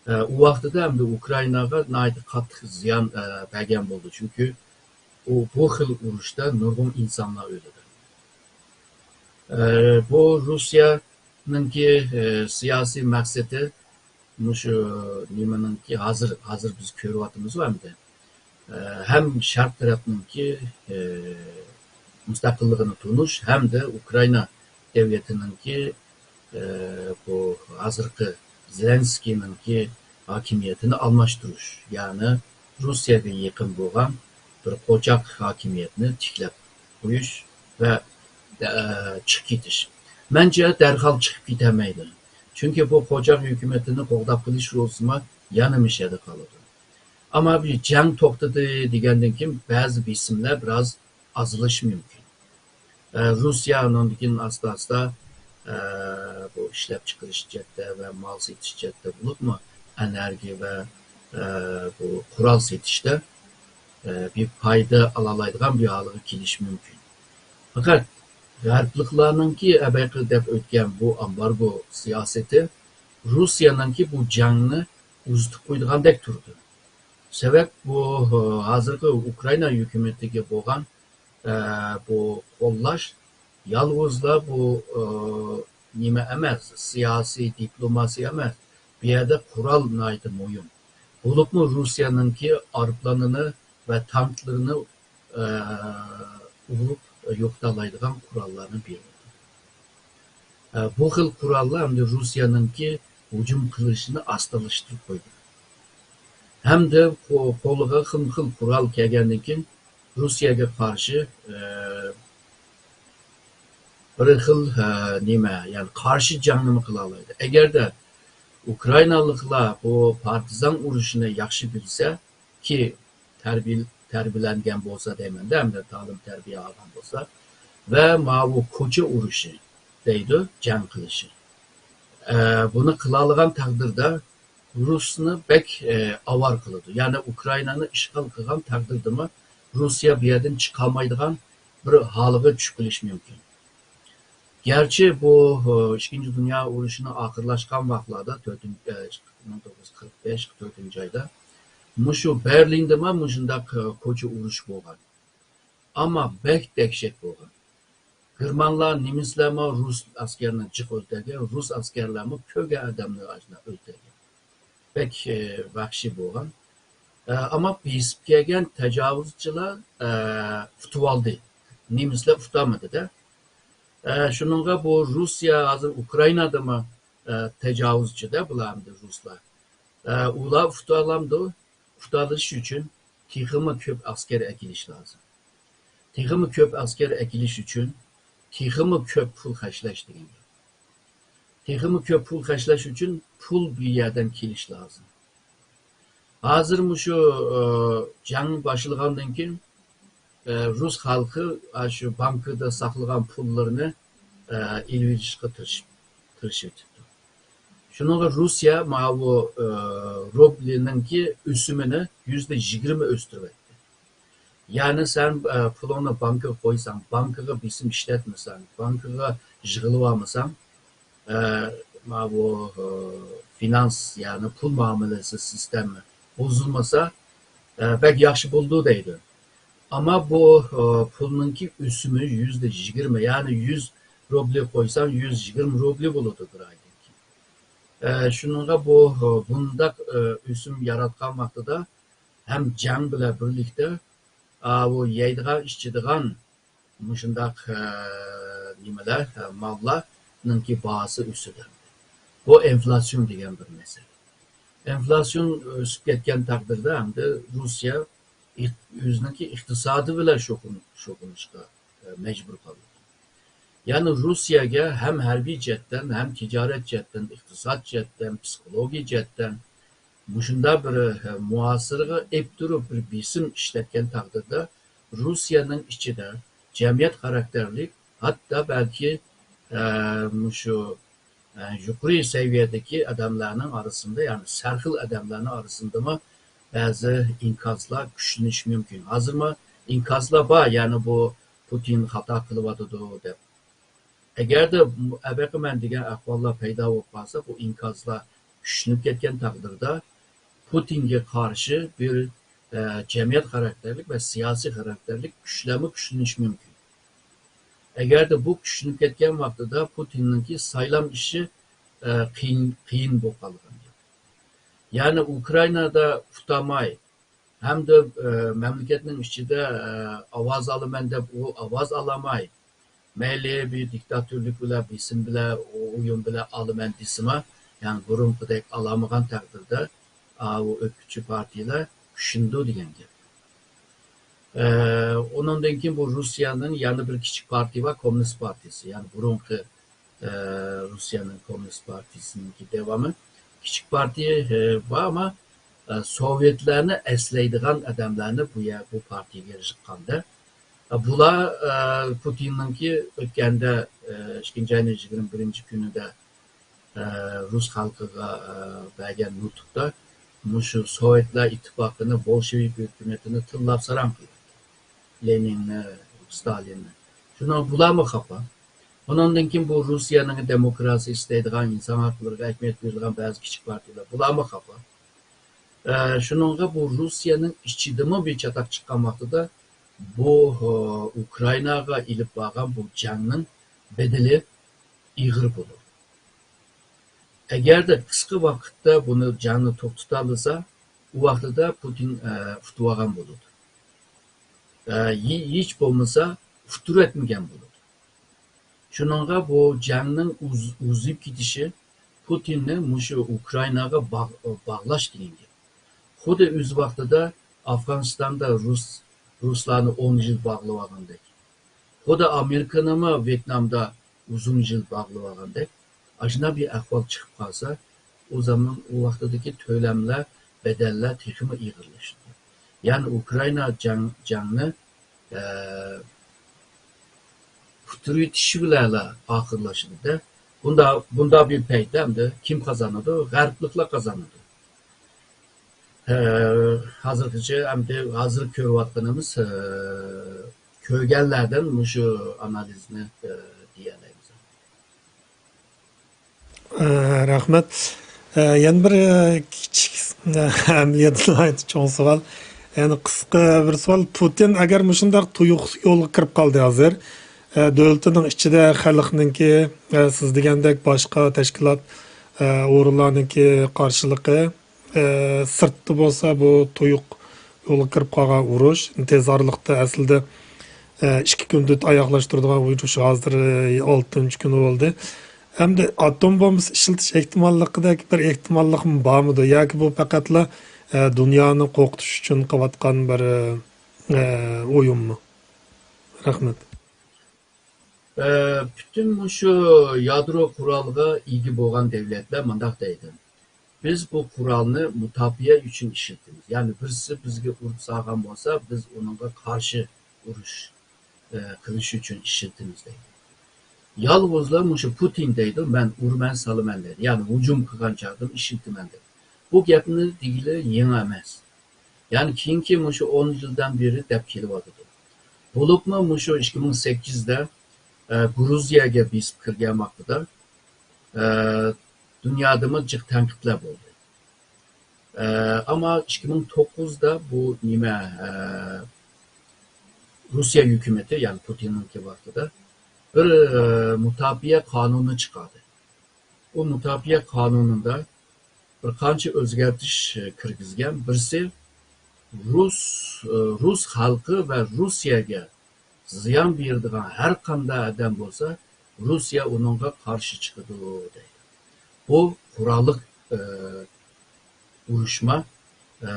ئە، ئۇ ۋاقتىدا ئەمدى ئۇكرائىناغا ناھايىتى قاتتىق زىيان، ئە، بەرگەن بولىدۇ. چۈنكى ئۇ، بۇ خىل ئۇرۇشتا نۇرغۇن ئىنسانلار ئۆلىدۇ. ئە، بۇ روسىيەنىڭكى، ئە، سىياسىي مەقسىتى مۇشۇ نېمىنىڭكى ھازىر، ھازىر بىز كۆرۈۋاتىمىزغۇ ئەمدى. ئە، ھەم شەرق تەرەپنىڭكى، ئە، مۇستەقىللىقىنى تونۇش ھەمدە ئۇكرائىنا دۆلىتىنىڭكى، ئە، بۇ ھازىرقى زېلېنسكىينىڭكى ھاكىمىيىتىنى ئالماشتۇرۇش، يەنى روسىيەگە يېقىن بولغان بىر قوچاق ھاكىمىيەتنى تىكلەپ قويۇش ۋە، ئە، چىقىپ كېتىش. مەنچە دەرھال چىقىپ كېتەلمەيدۇ. چۈنكى بۇ قوچاق ھۆكۈمىتىنى قوغداپ قېلىش روزىمۇ يەنە مۇشۇ يەردە قالىدۇ. ئەمما بىر جەڭ توختىدى دېگەندىن كېيىن بەزى بېسىملەر بىراز ئازىلىشى مۇمكىن. ئە، روسىيە ئۇنىڭدىن كېيىن ئاستا-ئاستا، ئە، بۇ ئىشلەپچىقىرىش جەھەتتە ۋە مال سېتىش جەھەتتە بولۇپمۇ ئېنېرگىيە ۋە، ئە، بۇ قورال سېتىشتا، ئە، بىر پايدا ئالالايدىغان بىر ھالغا كېلىشى مۇمكىن. پەقەت غەربلىكلەرنىڭكى ئەبەقى دەپ ئۆتكەن بۇ ئامبارگو سىياسىتى روسىيەنىڭكى بۇ جەڭنى ئۇزىتىپ قويىدىغاندەك تۇرىدۇ. سەۋەب بۇ، ھازىرقى ئۇكرائىنا ھۆكۈمىتىگە بولغان، ئە، بۇ قوللاش يالغۇزلا بۇ، ئە، نېمە ئەمەس، سىياسىي دىپلوماسىيە ئەمەس. بۇ يەردە قورال ناھايىتى مۇھىم. بولۇپمۇ روسىيەنىڭكى ئايروپىلانىنى ۋە تانكلىرىنى، ئە، ئۇرۇپ يوقىتالايدىغان قوراللارنى بېرىدۇ. ئە، بۇ خىل قوراللار ئەمدى روسىيەنىڭكى ھۇجۇم قىلىشىنى ئاستىلاشتۇرۇپ قويدى. ھەمدە قو-، قولىغا خىلمۇ خىل قورال كەلگەندىن كېيىن روسىيەگە قارشى، ئە، بىر خىل، ئە، نېمە، يەنى قارشى جەڭنىمۇ قىلالايدۇ. ئەگەردە ئۇكرائىنالىقلار بۇ پارتىزان ئۇرۇشىنى ياخشى بىلسە، كى تەربىي-، تەربىيەلەنگەن بولسا دەيمەن-دە، ھەمدە تالىم تەربىيە ئالغان بولسا ۋە ماۋۇ كوچا ئۇرۇشى دەيدۇ، جەڭ قىلىشى. ئە، بۇنى قىلالىغان تەقدىردە رۇسنى بەك، ئە، ئاۋارە قىلىدۇ. يەنى ئۇكرائىنانى ئىشغال قىلغان تەقدىردىمۇ رۇسىيە بۇ يەردىن چىقالمايدىغان بىر ھالغا چۈشۈپ قېلىشى مۇمكىن. گەرچە بۇ، ئە، ئىككىنچى دۇنيا ئۇرۇشىنىڭ ئاخىرلاشقان ۋاقىتلاردا، تۆتىنچى، ئە، مىڭ توققۇز يۈز قىرىق بەش، تۆتىنچى ئايدا، مۇشۇ بەرلىندىمۇ مۇشۇنداق، ئە، كوچا ئۇرۇشى بولغان. ئەمما بەك دەھشەت بولغان. گېرمانلار، نېمىسلەرمۇ رۇس ئەسكەرنى جىق ئۆلتۈرگەن، رۇس ئەسكەرلەرمۇ كۆرگەن ئادەمنى ئاشۇنداق ئۆلتۈرگەن. بەك، ئە، ۋەھشىي بولغان. ئە، ئەمما بېسىپ كەلگەن تاجاۋۇزچىلار، ئە، ئۇتۇۋالدى. نېمىسلەر ئۇتالمىدى-دە. ئە، شۇنىڭغا بۇ رۇسىيە ھازىر ئۇكرائىنادىمۇ، ئە، تاجاۋۇزچى-دە بۇلار ئەمدى رۇسلار. ئە، ئۇلار ئۇتالامدۇ؟ ئۇتالىش ئۈچۈن تېخىمۇ كۆپ ئەسكەر ئەكېلىش لازىم. تېخىمۇ كۆپ ئەسكەر ئەكېلىش ئۈچۈن تېخىمۇ كۆپ پۇل خەجلەش دېگەن گەپ. تېخىمۇ كۆپ پۇل خەجلەش ئۈچۈن پۇل بۇ يەردىن كېلىش لازىم. ھازىر مۇشۇ، ئە، جەڭ باشلىغاندىن كېيىن، ئە، رۇس خەلقى ئاشۇ بانكىدا ساقلىغان پۇللىرىنى، ئە، ئېلىۋېلىشقا تىرىشىپ، تىرىشىۋېتىپتۇ. شۇنىڭغا رۇسىيە ماۋۇ، ئە، روبلىنىڭكى ئۆسۈمىنى يۈزدە يىگىرمە ئۆستۈرۈۋەتتى. يەنى سەن، ئە، پۇلۇڭنى بانكىغا قويساڭ، بانكىغا بېسىم ئىشلەتمىسەڭ، بانكىغا يىغىۋالمىساڭ، ئە، ماۋۇ، ئە، فىنانس، يەنى پۇل مۇئامىلىسى سىستېما بۇزۇلمىسا، ئە، بەك ياخشى بولىدۇ دەيدۇ. ئەمما بۇ، ئە، پۇلنىڭكى ئۆسۈمى يۈزدە يىگىرمە، يەنى يۈز روبلى قويساڭ، يۈز يىگىرمە روبلى بولىدۇ بىر ئايدىن كېيىن. ئە، شۇنىڭغا بۇ، ئە، بۇنداق، ئە، ئۆسۈم ياراتقان ۋاقتىدا ھەم جەڭ بىلەن بىرلىكتە، ئاۋۇ يەيدىغان، ئىچىدىغان مۇشۇنداق، ئە، نېمىلەر، ئە، ماللارنىڭكى باھاسى ئۆسىدۇ. بۇ ئىنفلاتسىيون دېگەن بىر مەسىلە. ئىنفلاتسىيون ئۆسۈپ كەتكەن تەقدىردە ئەمدى رۇسىيە ئىق-، ئۆزىنىڭكى ئىقتىسادى بىلەن شۇغۇل-، شۇغۇللىنىشقا، ئە، مەجبۇر قالىدۇ. يەنى رۇسىيەگە ھەم ھەربىي جەھەتتىن، ھەم تىجارەت جەھەتتىن، ئىقتىساد جەھەتتىن، پسىخولوگىيە جەھەتتىن مۇشۇنداق بىر، ئە، مۇھاسىرىگە ئېلىپ تۇرۇپ بىر بېسىم ئىشلەتكەن تەقدىردە، رۇسىيەنىڭ ئىچىدە جەمئىيەت خاراكتېرلىك، ھەتتا بەلكى، ئە، مۇشۇ، ئە، يۇقىرى سەۋىيەدىكى ئادەملەرنىڭ ئارىسىندا، يەنى سەرخىل ئادەملەرنىڭ ئارىسىندىمۇ بەزى ئىنكاسلار كۈچلىنىشى مۇمكىن. ھازىرمۇ ئىنكاسلار بار، يەنى بۇ پۇتىن خاتا قىلىۋاتىدۇ دەپ. ئەگەردە ئەبەقىمەن دېگەن ئەھۋاللار پەيدا بولۇپ قالسا، بۇ ئىنكاسلار كۈچلىنىپ كەتكەن تەقدىردە، پۇتىنگە قارشى بىر، ئە، جەمئىيەت خاراكتېرلىك ۋە سىياسىي خاراكتېرلىك كۈچلەرمۇ كۈچلىنىشى مۇمكىن. ئەگەردە بۇ كۈچلىنىپ كەتكەن ۋاقتىدا پۇتىننىڭكى سايلام ئىشى، ئە، قىيىن، قىيىن بولۇپ قالغان گەپ. يەنى ئۇكرائىنادا ئۇتالماي، ھەمدە، ئە، مەملىكەتنىڭ ئىچىدە، ئە، ئاۋاز ئالىمەن دەپ ئۇ ئاۋاز ئالالماي، مەيلى بىر دىكتاتورلۇق بىلەن، بېسىم بىلەن، ئويۇن بىلەن ئالىمەن دېسىمۇ، يەنى بۇرۇنقىدەك ئالالمىغان تەقدىردە، ئاۋۇ ئۆتكۈچى پارتىيەلەر كۈچىنىدۇ دېگەن گەپ. ئە، ئۇنىڭدىن كېيىن بۇ رۇسىيەنىڭ يەنە بىر كىچىك پارتىيە بار، كوممۇنىست پارتىيىسى، يەنى بۇرۇنقى، ئە، رۇسىيەنىڭ كوممۇنىست پارتىيىسىنىڭكى داۋامى. كىچىك پارتىيە، ئە، بار، ئەمما، ئە، سوۋېتلارنى ئەسلەيدىغان ئادەملەرنى بۇ يەر، بۇ پارتىيەگە يىغقاندا، ئە، بۇلار، ئە، پۇتىننىڭكى ئۆتكەندە، ئە، ئىككىنچى ئاينىڭ يىگىرمە بىرىنچى كۈنىدە ئە، رۇس خەلقىگە، ئە، بەرگەن نۇتۇقتا مۇشۇ سوۋېتلار ئىتتىپاقىنى، بولشېۋىك ھۆكۈمىتىنى تىللاپ ساراڭ قىلدى. لېنىننى، ستالىننى. شۇنىڭ بۇلارمۇ خاپا. ئۇنىڭدىن كېيىن بۇ رۇسىيەنىڭ دېموكراتىيە ئىستەيدىغان، ئىنسان ھەقلىرىگە ئەھمىيەت بېرىدىغان بەزى كىچىك پارتىيەلەر، بۇلارمۇ خاپا. ئە، شۇنىڭغا بۇ رۇسىيەنىڭ ئىچىدىمۇ بىر چاتاق چىققان ۋاقتىدا بۇ، ئۇ، ئۇكرائىناغا ئېلىپ بارغان بۇ جەڭنىڭ بەدىلى ئېغىر بولىدۇ. ئەگەردە قىسقا ۋاقىتتا بۇنى جەڭنى توختىتالىسا، ئۇ ۋاقتىدا پۇتىن، ئە، ئۇتۇۋالغان بولىدۇ. ئە، ھېچ بولمىسا ئۇتتۇرۇۋەتمىگەن بولىدۇ. شۇنىڭغا بۇ جەڭنىڭ ئۇز-، ئۇزىيىپ كېتىشى پۇتىننى مۇشۇ ئۇكرائىناغا باغ-، باغلاش دېگەن گەپ. خۇددى ئۆز ۋاقتىدا ئافغانىستاندا رۇس-، رۇسلارنى ئون يىل باغلىۋالغاندەك. خۇددى ئامېرىكىنىمۇ ۋيېتنامدا ئۇزۇن يىل باغلىۋالغاندەك، ئاشۇنداق بىر ئەھۋال چىقىپ قالسا، ئۇ زامان، ئۇ ۋاقتىدىكى تۆلەملەر، بەدەللەر تېخىمۇ ئېغىرلىشىدۇ. يەنى ئۇكرائىنا جەڭ-، جەڭنى، ئە، پۈتتۈرۈۋېتىشى بىلەنلا ئاخىرلىشىدۇ-دە. بۇندا، بۇنداق بىر پەيتتە ئەمدى كىم قازانىدۇ؟ غەربلىكلەر قازانىدۇ. ئە، ھازىرغىچە ئەمدى ھازىر كۆرۈۋاتقىنىمىز، ئە، كۆرگەنلەردىن مۇشۇ ئانالىزنى، ئە، دېيەلەيمىز. ئە، رەھمەت. ئە، يەنە بىر، ئە، كىچىك ئەمەلىيەتتە ناھايىتى چوڭ سوئال. يەنى قىسقا بىر سوئال. پۇتىن ئەگەر مۇشۇنداق تۇيۇقسىز يولغا كىرىپ قالدى ھازىر، ئە، دۆلىتىنىڭ ئىچىدە خەلقنىڭكى، ئە، سىز دېگەندەك باشقا تەشكىلات، ئە، ئورۇنلارنىڭكى قارشىلىقى، ئە، سىرتتا بولسا بۇ تۇيۇق يولغا كىرىپ قالغان ئۇرۇش، تېز ئارىلىقتا ئەسلىدە، ئە، ئىككى كۈندە ئاياغلاشتۇرىدىغان ئۇرۇش ھازىر، ئە، ئالتىنچى كۈنى بولدى. ئەمدى ئاتوم بومبىسى ئىشلىتىش ئېھتىماللىقىدەك بىر ئېھتىماللىقمۇ بارمىدۇ؟ ياكى بۇ پەقەتلا، ئە، دۇنيانى قورقۇتۇش ئۈچۈن قىلىۋاتقان بىر، ئە، ئويۇنمۇ؟ رەھمەت. ئە، پۈتۈن مۇشۇ يادرو قورالىغا ئىگە بولغان دەۋلەتلەر مۇنداق دەيدۇ: «بىز بۇ قورالنى مۇداپىئە ئۈچۈن ئىشلىتىمىز.» يەنى بىرسى بىزگە ئۇرۇپ سالغان بولسا، بىز ئۇنىڭغا قارشى ئۇرۇش، ئە، قىلىش ئۈچۈن ئىشلىتىمىز دەيدۇ. يالغۇزلا مۇشۇ پۇتىن دەيدۇ، «مەن ئۇرىمەن، سالىمەن» دەيدۇ. يەنى ھۇجۇم قىلغان چاغدىمۇ ئىشلىتىمەن دەپ. بۇ گەپنى دېگىلى يېڭى ئەمەس. يەنى كېيىنكى مۇشۇ ئون يىلدىن بېرى دەپ كېلىۋاتىدۇ. بولۇپمۇ مۇشۇ ئىككى مىڭ سەككىزدە، ئە، گۇرۇزىيەگە بېسىپ كىرگەن ۋاقتىدا، ئە، دۇنيادىمۇ جىق تەنقىدلەر بولدى. ئە، ئەمما ئىككى مىڭ توققۇزدا بۇ نېمە، ئە، روسىيە ھۆكۈمىتى، يەنى پۇتىننىڭكى ۋاقتىدا بىر، ئە، مۇداپىئە قانۇنى چىقاردى. ئۇ مۇداپىئە قانۇنىدا بىر قانچە ئۆزگەرتىش، ئە، كىرگۈزگەن. بىرسى، رۇس، ئە، رۇس خەلقى ۋە روسىيەگە زىيان بېرىدىغان ھەر قانداق ئادەم بولسا، روسىيە ئۇنىڭغا قارشى چىقىدۇ دەيدۇ. بۇ قوراللىق، ئە، ئۇرۇشما، ئە،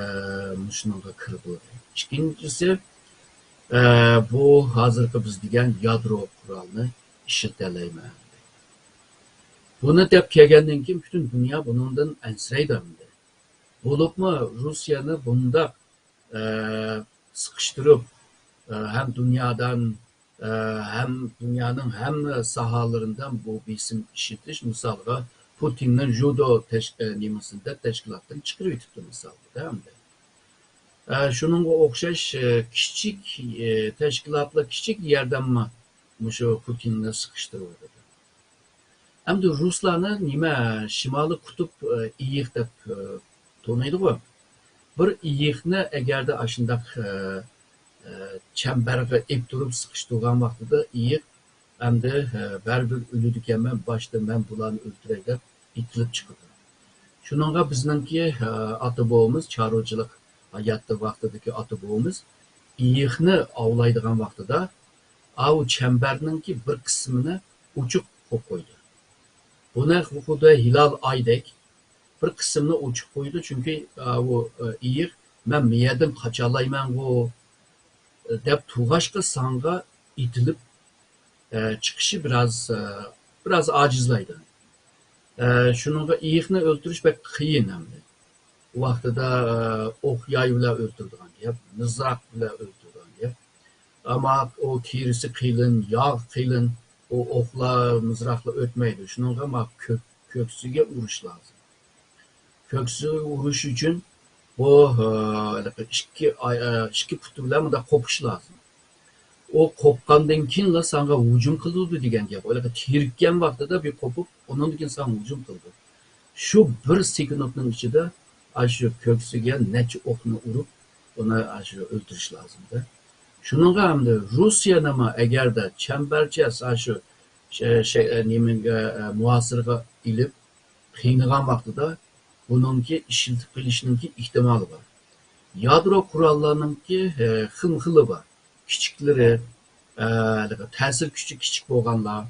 مۇشۇنىڭغا كىرىدۇ دەيدۇ. ئىككىنچىسى، ئە، بۇ ھازىرقى بىز دېگەن يادرو قورالنى ئىشلىتەلەيمەن دەيدۇ. بۇنى دەپ كەلگەندىن كېيىن پۈتۈن دۇنيا بۇنىڭدىن ئەنسىرەيدۇ ئەمدى. بولۇپمۇ روسىيەنى بۇنداق ئە، سىقىشتۇرۇپ، ئە، ھەم دۇنيادىن، ئە، ھەم دۇنيانىڭ ھەممە ساھەلىرىدىن بۇ بېسىم ئىشلىتىش، مىسالغا، پۇتىننى ژۇدو تەش-، ئە، نېمىسىدە، تەشكىلاتتىن چىقىرىۋېتىپتۇ، مىسالغا، دە، ئەمدى. ئە، شۇنىڭغا ئوخشاش، ئە، كىچىك، ئە، تەشكىلاتلار كىچىك ياردەممۇ مۇشۇ پۇتىننى سىقىشتۇرۇۋاتىدۇ. ئەمدى رۇسلارنى نېمە، شىمالىي قۇتۇپ، ئە، ئېيىق دەپ، ئە، تونۇيدىغۇ. بىر ئېيىقنى ئەگەردە ئاشۇنداق، ئە، ئە، چەمبەرگە ئېلىپ تۇرۇپ سىقىشتۇرغان ۋاقتىدا ئېيىق ئەمدى، ئە، بەرىبىر ئۆلىدىكەنمەن، باشتا مەن بۇلارنى ئۆلتۈرەي دەپ ئېتىلىپ چىقىدۇ. شۇنىڭغا بىزنىڭكى، ئە، ئاتا بوۋىمىز، چارۋىچىلىق ھاياتى ۋاقتىدىكى ئاتا بوۋىمىز ئېيىقنى ئاۋلايدىغان ۋاقتىدا ئاۋۇ چەمبەرنىڭكى بىر قىسمىنى ئوچۇق قويۇپ قويدى. بۇنى خۇددى ھىلال ئايدەك بىر قىسمىنى ئوچۇق قويدى، چۈنكى، ئاۋۇ، ئېيىق، «مەن مۇ يەردىن قاچالايمەنغۇ» دەپ تۇرغاچقا ساڭغا ئېتىلىپ، ئە، چىقىشى بىراز، ئە، بىراز ئاجىزلايدۇ. ئە، شۇنىڭغا ئېيىقنى ئۆلتۈرۈش بەك قىيىن ئەمدى. ئۇ ۋاقتىدا، ئە، ئوق ياي بىلەن ئۆلتۈرىدىغان گەپ، مىزراق بىلەن ئۆلتۈرىدىغان گەپ. ئەمما ئۇ تېرىسى قېلىن، ياغ قېلىن، ئۇ ئوقلار، مىزراقلار ئۆتمەيدۇ. شۇنىڭغا ما كۆك-، كۆكسىگە ئۇرۇش لازىم. كۆكسىگە ئۇرۇش ئۈچۈن بۇ، ئىككى ئاي-، ئىككى پۇتى بىلەن مۇنداق قوپۇش لازىم. ئۇ قوپقاندىن كېيىنلا ساڭا ھۇجۇم قىلىدۇ دېگەن گەپ. ھېلىقى تىرىككەن ۋاقتىدا بىر قوپۇپ، ئۇنىڭدىن كېيىن ساڭا ھۇجۇم قىلىدۇ. شۇ بىر سېكۇنتنىڭ ئىچىدە ئاشۇ كۆكسىگە نەچچە ئوقنى ئۇرۇپ، ئۇنى ئاشۇ ئۆلتۈرۈش لازىمدە. شۇنىڭغا ئەمدى روسىيەنىمۇ ئەگەردە چەمبەرچە ئاشۇ شە-، شە-، نېمىگە، مۇھاسىرىگە ئېلىپ، قىينىغان ۋاقتىدا بۇنىڭكى ئىشلىتىپ قېلىشنىڭكى ئېھتىمالى بار. يادرو قوراللارنىڭكى، ئە، خىل خىلى بار. كىچىكلىرى، ئە، تەسىر كۈچى كىچىك بولغانلار،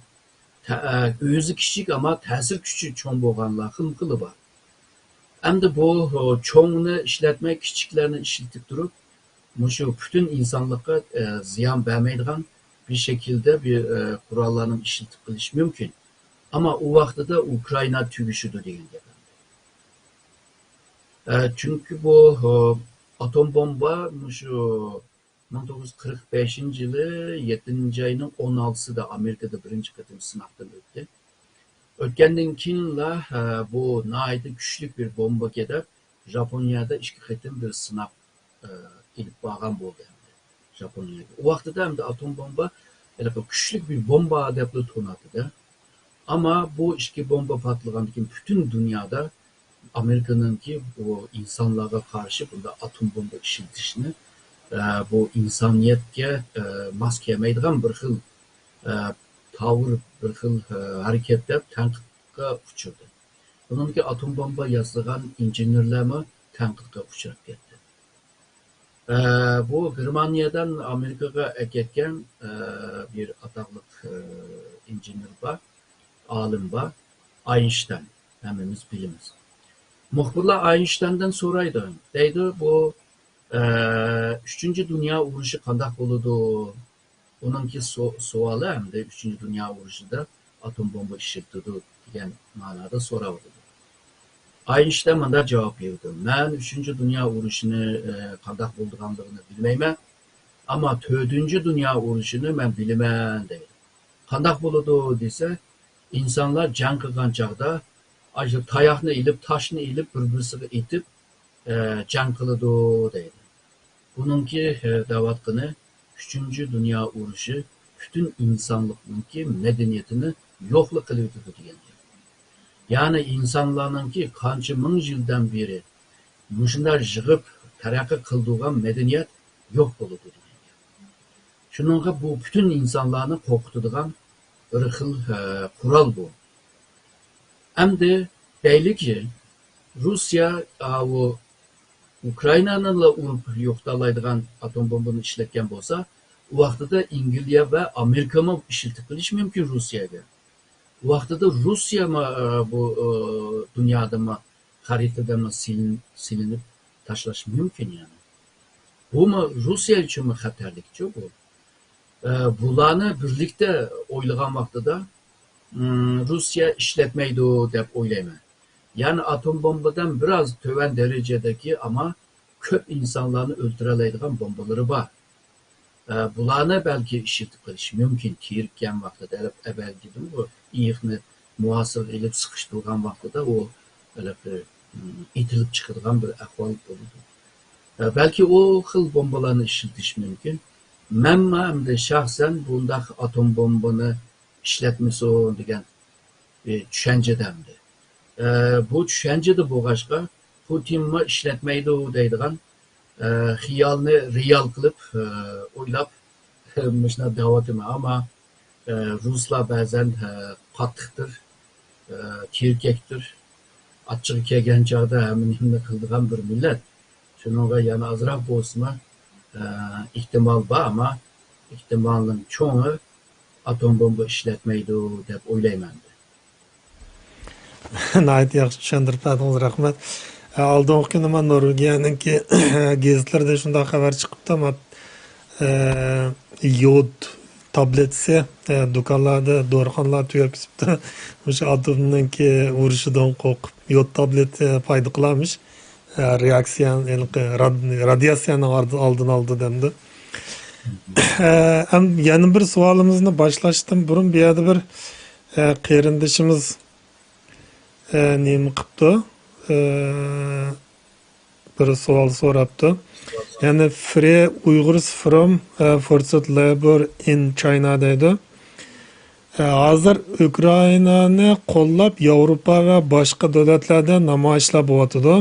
تە-، ئە، ئۆزى كىچىك، ئەمما تەسىر كۈچى چوڭ بولغانلار خىل خىلى بار. ئەمدى بۇ، ئۇ، چوڭنى ئىشلەتمەي، كىچىكلەرنى ئىشلىتىپ تۇرۇپ، مۇشۇ پۈتۈن ئىنسانلىققا، ئە، زىيان بەرمەيدىغان بىر شەكىلدە بىر، ئە، قوراللارنى ئىشلىتىپ قېلىش مۇمكىن. ئەمما ئۇ ۋاقتىدا ئۇكرائىنا تۈگىشىدۇ دېگەن گەپ. ئە، چۈنكى بۇ، ئە، ئاتوم بومبا مۇشۇ مىڭ توققۇز يۈز قىرىق بەشىنچى يىلى يەتتىنچى ئاينىڭ ئون ئالتىسىدا ئامېرىكىدا بىرىنچى قېتىم سىناقتىن ئۆتتى. ئۆتكەندىن كېيىنلا، ئە، بۇ ناھايىتى كۈچلۈك بىر بومبىكەن دەپ، ژاپونىيەدە ئىككى قېتىم بىر سىناق، ئە، ئېلىپ بارغان بولدى ئەمدى ژاپونىيەگە. ئۇ ۋاقتىدا ئەمدى ئاتوم بومبا ھېلىقى كۈچلۈك بىر بومبا دەپلا تونۇلاتتى. ئەمما بۇ ئىككى بومبا پارتلىغاندىن كېيىن پۈتۈن دۇنيادا ئامېرىكىنىڭكى بۇ ئىنسانلارغا قارشى بۇنداق ئاتوم بومبا ئىشلىتىشىنى، ئە، بۇ ئىنسانىيەتكە، ئە، ماس كەلمەيدىغان بىر خىل، ئە، تاۋۇر، بىر خىل، ئە، ھەرىكەت دەپ تەنقىدقا ئۇچرىدى. بۇنىڭدىكى ئاتوم بومبا ياسىغان ئىنژېنېرلەرمۇ تەنقىدقا ئۇچراپ كەتتى. ئە، بۇ گېرمانىيەدىن ئامېرىكىغا ئەكەتكەن، ئە، بىر ئاتاقلىق، ئە، ئىنژېنېر بار، ئالىم بار، ئاينشتاين، ھەممىمىز بىلىمىز. مۇخبىرلار ئاينشتايندىن سورايدۇ، دەيدۇ، بۇ، ئە، ئۈچىنچى دۇنيا ئۇرۇشى قانداق بولىدۇ؟ ئۇنىڭكى سو-، سوئالى ئەمدى ئۈچىنچى دۇنيا ئۇرۇشىدا ئاتوم بومبا ئىشلىتىدۇ دېگەن مەنىدە سوراۋاتىدۇ. ئاينشتاين مۇنداق جاۋاب بېرىدۇ، مەن ئۈچىنچى دۇنيا ئۇرۇشىنى، ئە، قانداق بولىدىغانلىقىنى بىلمەيمەن، ئەمما تۆتىنچى دۇنيا ئۇرۇشىنى مەن بىلىمەن دەيدۇ. قانداق بولىدۇ دېسە، ئىنسانلار جەڭ قىلغان چاغدا ئاشۇ تاياقنى ئېلىپ، تاشنى ئېلىپ، بىر-بىرسىگە ئېتىپ، ئە، جەڭ قىلىدۇ دەيدۇ. بۇنىڭكى، ئە، دەۋاتقىنى ئۈچىنچى دۇنيا ئۇرۇشى پۈتۈن ئىنسانلىقنىڭكى مەدەنىيىتىنى يوقلا قىلىۋېتىدۇ دېگەن گەپ. يەنى ئىنسانلارنىڭكى قانچە مىڭ يىلدىن بېرى مۇشۇنداق يىغىپ تەرەققىي قىلدۇرغان مەدەنىيەت يوق بولىدۇ دېگەن گەپ. شۇنىڭغا بۇ پۈتۈن ئىنسانلارنى قورقۇتىدىغان بىر خىل، ئە، قورال بۇ. ئەمدى دەيلىكى، روسىيە، ئاۋۇ ئۇكرائىنانىلا ئۇرۇپ يوقىتالايدىغان ئاتوم بومبىنى ئىشلەتكەن بولسا، ئۇ ۋاقتىدا ئەنگلىيە ۋە ئامېرىكىمۇ ئىشلىتىپ قېلىشى مۇمكىن روسىيەگە. ئۇ ۋاقتىدا روسىيەمۇ، ئە، بۇ، ئە، دۇنيادىمۇ، خەرىتىدىمۇ سىلىن-، سىلىنىپ تاشلاش مۇمكىن يەنى. بۇمۇ روسىيە ئۈچۈنمۇ خەتەرلىكچۇ بۇ. ئە، بۇلارنى بىرلىكتە ئويلىغان ۋاقتىدا، ئىم، روسىيە ئىشلەتمەيدۇ دەپ ئويلايمەن. يەنى ئاتوم بومبىدىن بىراز تۆۋەن دەرىجىدىكى، ئەمما كۆپ ئىنسانلارنى ئۆلتۈرەلەيدىغان بومبىلىرى بار. ئە، بۇلارنى بەلكى ئىشلىتىپ قېلىشى مۇمكىن. تىرىككەن ۋاقتىدا، ئەلەپ-، ئەۋەلكى دېدىم، ئېيىقنى مۇھاسىرىگە ئېلىپ سىقىشتۇرغان ۋاقتىدا ئۇ ھېلىقى، ئېتىلىپ چىقىدىغان بىر ئەھۋال بولىدۇ. ئە، بەلكى ئۇ خىل بومبىلارنى ئىشلىتىشى مۇمكىن. مەنمۇ ئەمدى شەخسەن بۇنداق ئاتوم بومبىنى ئىشلەتمىسۇن دېگەن، ئە، چۈشەنچىدە ئەمدى. ئە، بۇ چۈشەنچىدە بولغاچقا، پۇتىنمۇ ئىشلەتمەيدۇ دەيدىغان، ئە، خىيالنى رېئال قىلىپ، ئە، ئويلاپ، مۇشۇنداق دەۋاتىمەن. ئەمما، ئە، رۇسلار بەزەن، ئە، قاتتىقتۇر، ئە، تىركەكتۇر. ئاچچىقى كەلگەن چاغدا ھەممە نېمىنى قىلىدىغان بىر مىللەت. شۇنىڭغا يەنە ئازراق بولسىمۇ، ئە، ئېھتىمال بار، ئەمما ئېھتىمالنىڭ چوڭى ئاتوم بومبا ئىشلەتمەيدۇ دەپ ئويلايمەن. ناھايىتى ياخشى چۈشەندۈرۈپ بەردىڭىز، رەھمەت. ئە، ئالدىنقى كۈنى مانا نورۋېگىيەنىڭكى گېزىتلىرىدە شۇنداق خەۋەر چىقىپتۇ، ما-، ئە، يود تابلېتىسى، ئە، دۇكانلاردا، دورىخانىلاردا تۈگەپ كېتىپتۇ. مۇشۇ ئاتومنىڭكى ئۇرۇشىدىن قورقۇپ، يود تابلېتى پايدا قىلارمىش. ئە، رېئاكسىيە، ھېلىقى راد-، رادىياتسىيەنىڭ ئارد-، ئالدىنى ئالىدۇ دەمدۇ. ئە، ئەم-، يەنە بىر سوئالىمىزنى باشلاشتىن بۇرۇن بۇ يەردە بىر، ئە، قېرىندىشىمىز، ئە، نېمە قىپتۇ؟ ئە، بىر سوئال سوراپتۇ. يەنى Free Uyghurs from، ئە، Forced Labor in China دەيدۇ. ئە، ھازىر ئۇكرائىنانى قوللاپ ياۋروپا ۋە باشقا دۆلەتلەردە نامايىشلار بولۇۋاتىدۇ.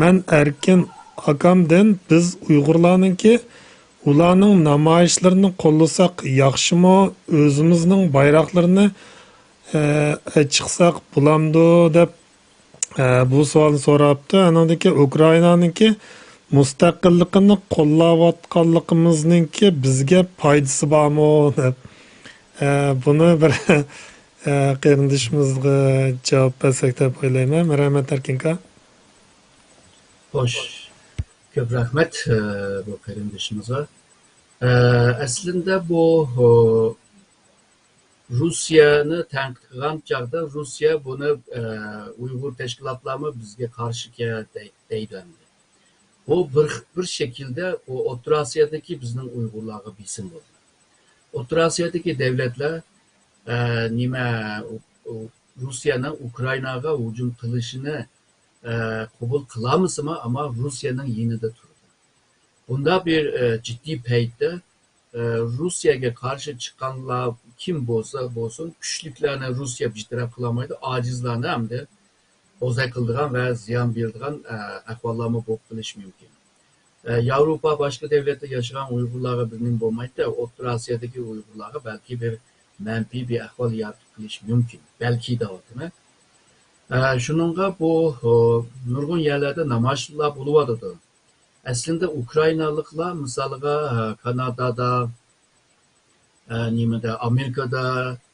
مەن ئەركىن ئاكامدىن بىز ئۇيغۇرلارنىڭكى ئۇلارنىڭ نامايىشلىرىنى قوللىساق ياخشىمۇ، ئۆزىمىزنىڭ بايراقلىرىنى، ئە، چىقساق بولامدۇ دەپ، ئە، بۇ سوئالنى سوراپتۇ. ئانىڭدىن كېيىن ئۇكرائىنانىڭكى مۇستەقىللىقىنى قوللاۋاتقانلىقىمىزنىڭكى بىزگە پايدىسى بارمۇ دەپ. ئە، بۇنى بىر، ئە، قېرىندىشىمىزغا جاۋاب بەرسەك دەپ ئويلايمەن. رەھمەت، ئەركىنكا. خوش، كۆپ رەھمەت، ئە، بۇ قېرىندىشىمىزغا. ئە، ئەسلىندە بۇ، ئۇ، روسىيەنى تەنقىد قىلغان چاغدا روسىيە بۇنى، ئە، ئۇيغۇر تەشكىلاتلارمۇ بىزگە قارشى كەل-، دەي-، دەيدۇ ئەمدى. بۇ بىر، بىر شەكىلدە ئۇ ئوتتۇرا ئاسىيادىكى بىزنىڭ ئۇيغۇرلارغا بېسىم بولدى. ئوتتۇرا ئاسىيادىكى دەۋلەتلەر، ئە، نېمە، ئۇ، ئۇ، روسىيەنىڭ ئۇكرائىناغا ھۇجۇم قىلىشىنى، ئە، قوبۇل قىلالمىسىمۇ، ئەمما روسىيەنىڭ يېنىدا تۇردى. بۇنداق بىر، ئە، جىددىي پەيتتە، ئە، روسىيەگە قارشى چىققانلار كىم بولسا بولسۇن، كۈچلۈكلەرنى روسىيە بىر تەرەپ قىلالمايدۇ، ئاجىزلارنى ئەمدى، بوزەك قىلىدىغان ۋە زىيان بېرىدىغان، ئە، ئەھۋاللارمۇ بولۇپ قېلىشى مۇمكىن. ئە، ياۋروپا باشقا دەۋلەتتە ياشىغان ئۇيغۇرلارغا بىر نېمە بولمايدۇ، ئوتتۇرا ئاسىيادىكى ئۇيغۇرلارغا بەلكى بىر مەنپىي بىر ئەھۋال يارىتىپ قېلىشى مۇمكىن. بەلكى دەۋاتىمەن. ئە، شۇنىڭغا بۇ، ئۇ، نۇرغۇن يەرلەردە نامايىشلار بولۇۋاتىدۇ. ئەسلىندە ئۇكرائىنالىقلار، مىسالغا، ئە، كانادادا، ئە، نېمىدە، ئامېرىكىدا،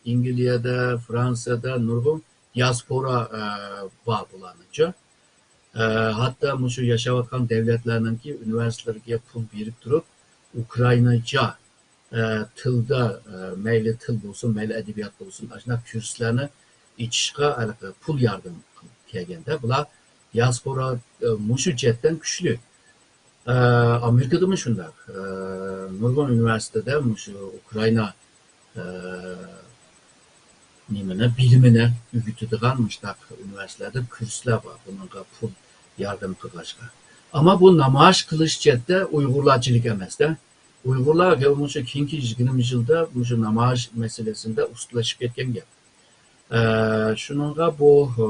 ئەنگلىيەدە، فرانسىيەدە نۇرغۇن دىياسپورا، ئە، بار بۇلارنىڭچۇ. ئە، ھەتتا مۇشۇ ياشاۋاتقان دەۋلەتلەرنىڭكى ئۇنىۋېرسىتېتلىرىگە پۇل بېرىپ تۇرۇپ، ئۇكرائىناچە، ئە، تىلدا، ئە، مەيلى تىل بولسۇن، مەيلى ئەدەبىيات بولسۇن، ئاشۇنداق كۇرسلارنى ئېچىشقا ھېلىقى پۇل ياردىمى قىلىپ كەلگەندە، بۇلار دىياسپورا، ئە، مۇشۇ جەھەتتىن كۈچلۈك. ئە، ئامېرىكىدىمۇ شۇنداق. ئە، نۇرغۇن ئۇنىۋېرسىتېتتا مۇشۇ ئۇكرائىنا، ئە، نېمىنى، بىلىمىنى ئۆگىتىدىغان مۇشۇنداق ئۇنىۋېرسىتېتلاردا كۇرسلار بار، بۇنىڭغا پۇل ياردەم قىلغاچقا. ئەمما بۇ نامايىش قىلىش جەھەتتە ئۇيغۇرلارچىلىك ئەمەستە. ئۇيغۇرلار مۇشۇ كېيىنكى يىگىرمە يىلدا مۇشۇ نامايىش مەسىلىسىدە ئۇستىلىشىپ كەتكەن گەپ. ئە، شۇنىڭغا بۇ، ئە،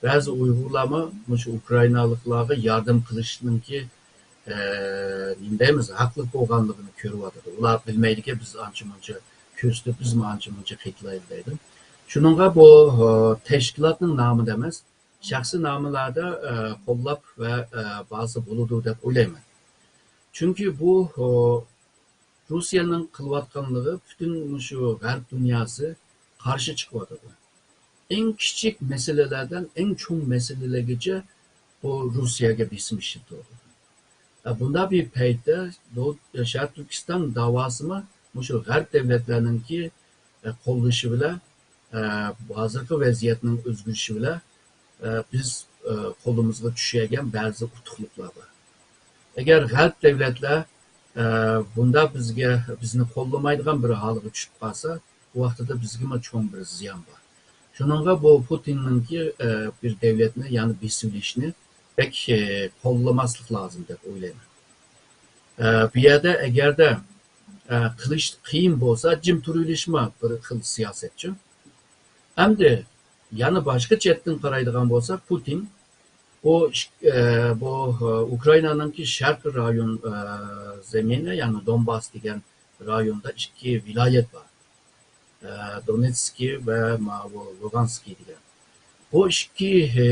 بەزى ئۇيغۇرلارمۇ مۇشۇ ئۇكرائىنالىقلارغا ياردەم قىلىشنىڭكى، ئە، نېمە دەيمىز، ھەقلىق بولغانلىقىنى كۆرۈۋاتىدۇ. ئۇلار بىلمەيدىكەن، بىز ئانچە مۇنچە كۆرسىتىپ، بىزمۇ ئانچە مۇنچە قېتىلايلى دەيدۇ. شۇنىڭغا بۇ، ئە، تەشكىلاتنىڭ نامىدا ئەمەس، شەخسىي نامىلاردا، ئە، قوللاپ ۋە، ئە، بارسا بولىدۇ دەپ ئويلايمەن. چۈنكى بۇ، ئە، روسىيەنىڭ قىلىۋاتقانلىقى پۈتۈن مۇشۇ غەرب دۇنياسى قارشى چىقىۋاتىدۇ. ئەڭ كىچىك مەسىلىلەردىن ئەڭ چوڭ مەسىلىلەرگىچە بۇ روسىيەگە بېسىم ئىشلىتىۋاتىدۇ. ئە، بۇنداق بىر پەيتتە دو-، شەرقىي تۈركىستان داۋاسىمۇ مۇشۇ غەرب دەۋلەتلەرنىڭكى، ئە، قوللىشى بىلەن، ئە، ھازىرقى ۋەزىيەتنىڭ ئۆزگىرىشى بىلەن، ئە، بىز، ئە، قولىمىزغا چۈشەلىگەن بەزى ئۇتۇقلۇقلار بار. ئەگەر غەرب دەۋلەتلەر، ئە، بۇنداق بىزگە، بىزنى قوللىمايدىغان بىر ھالغا چۈشۈپ قالسا، بۇ ۋاقتىدا بىزگىمۇ چوڭ بىر زىيان بار. شۇنىڭغا بۇ پۇتىننىڭكى، ئە، بىر دەۋلەتنى يەنە بېسىۋېلىشنى بەك، ئە، قوللىماسلىق لازىم دەپ ئويلايمەن. ئە، بۇ يەردە ئەگەردە، ئە، قىلىش قىيىن بولسا، جىم تۇرۇۋېلىشمۇ بىر خىل سىياسەتچۇ. ئەمدى يەنە باشقا چەتتىن قارايدىغان بولساق، پۇتىن بۇ ئىك-، ئە، بۇ، ئە، ئۇكرائىنانىڭكى شەرقىي رايون، ئە، زېمىنى، يەنى دونباس دېگەن رايوندا ئىككى ۋىلايەت بار. ئە، دونېتسكى ۋە ماۋۇ لۇگانسكى دېگەن. بۇ ئىككى، ئە،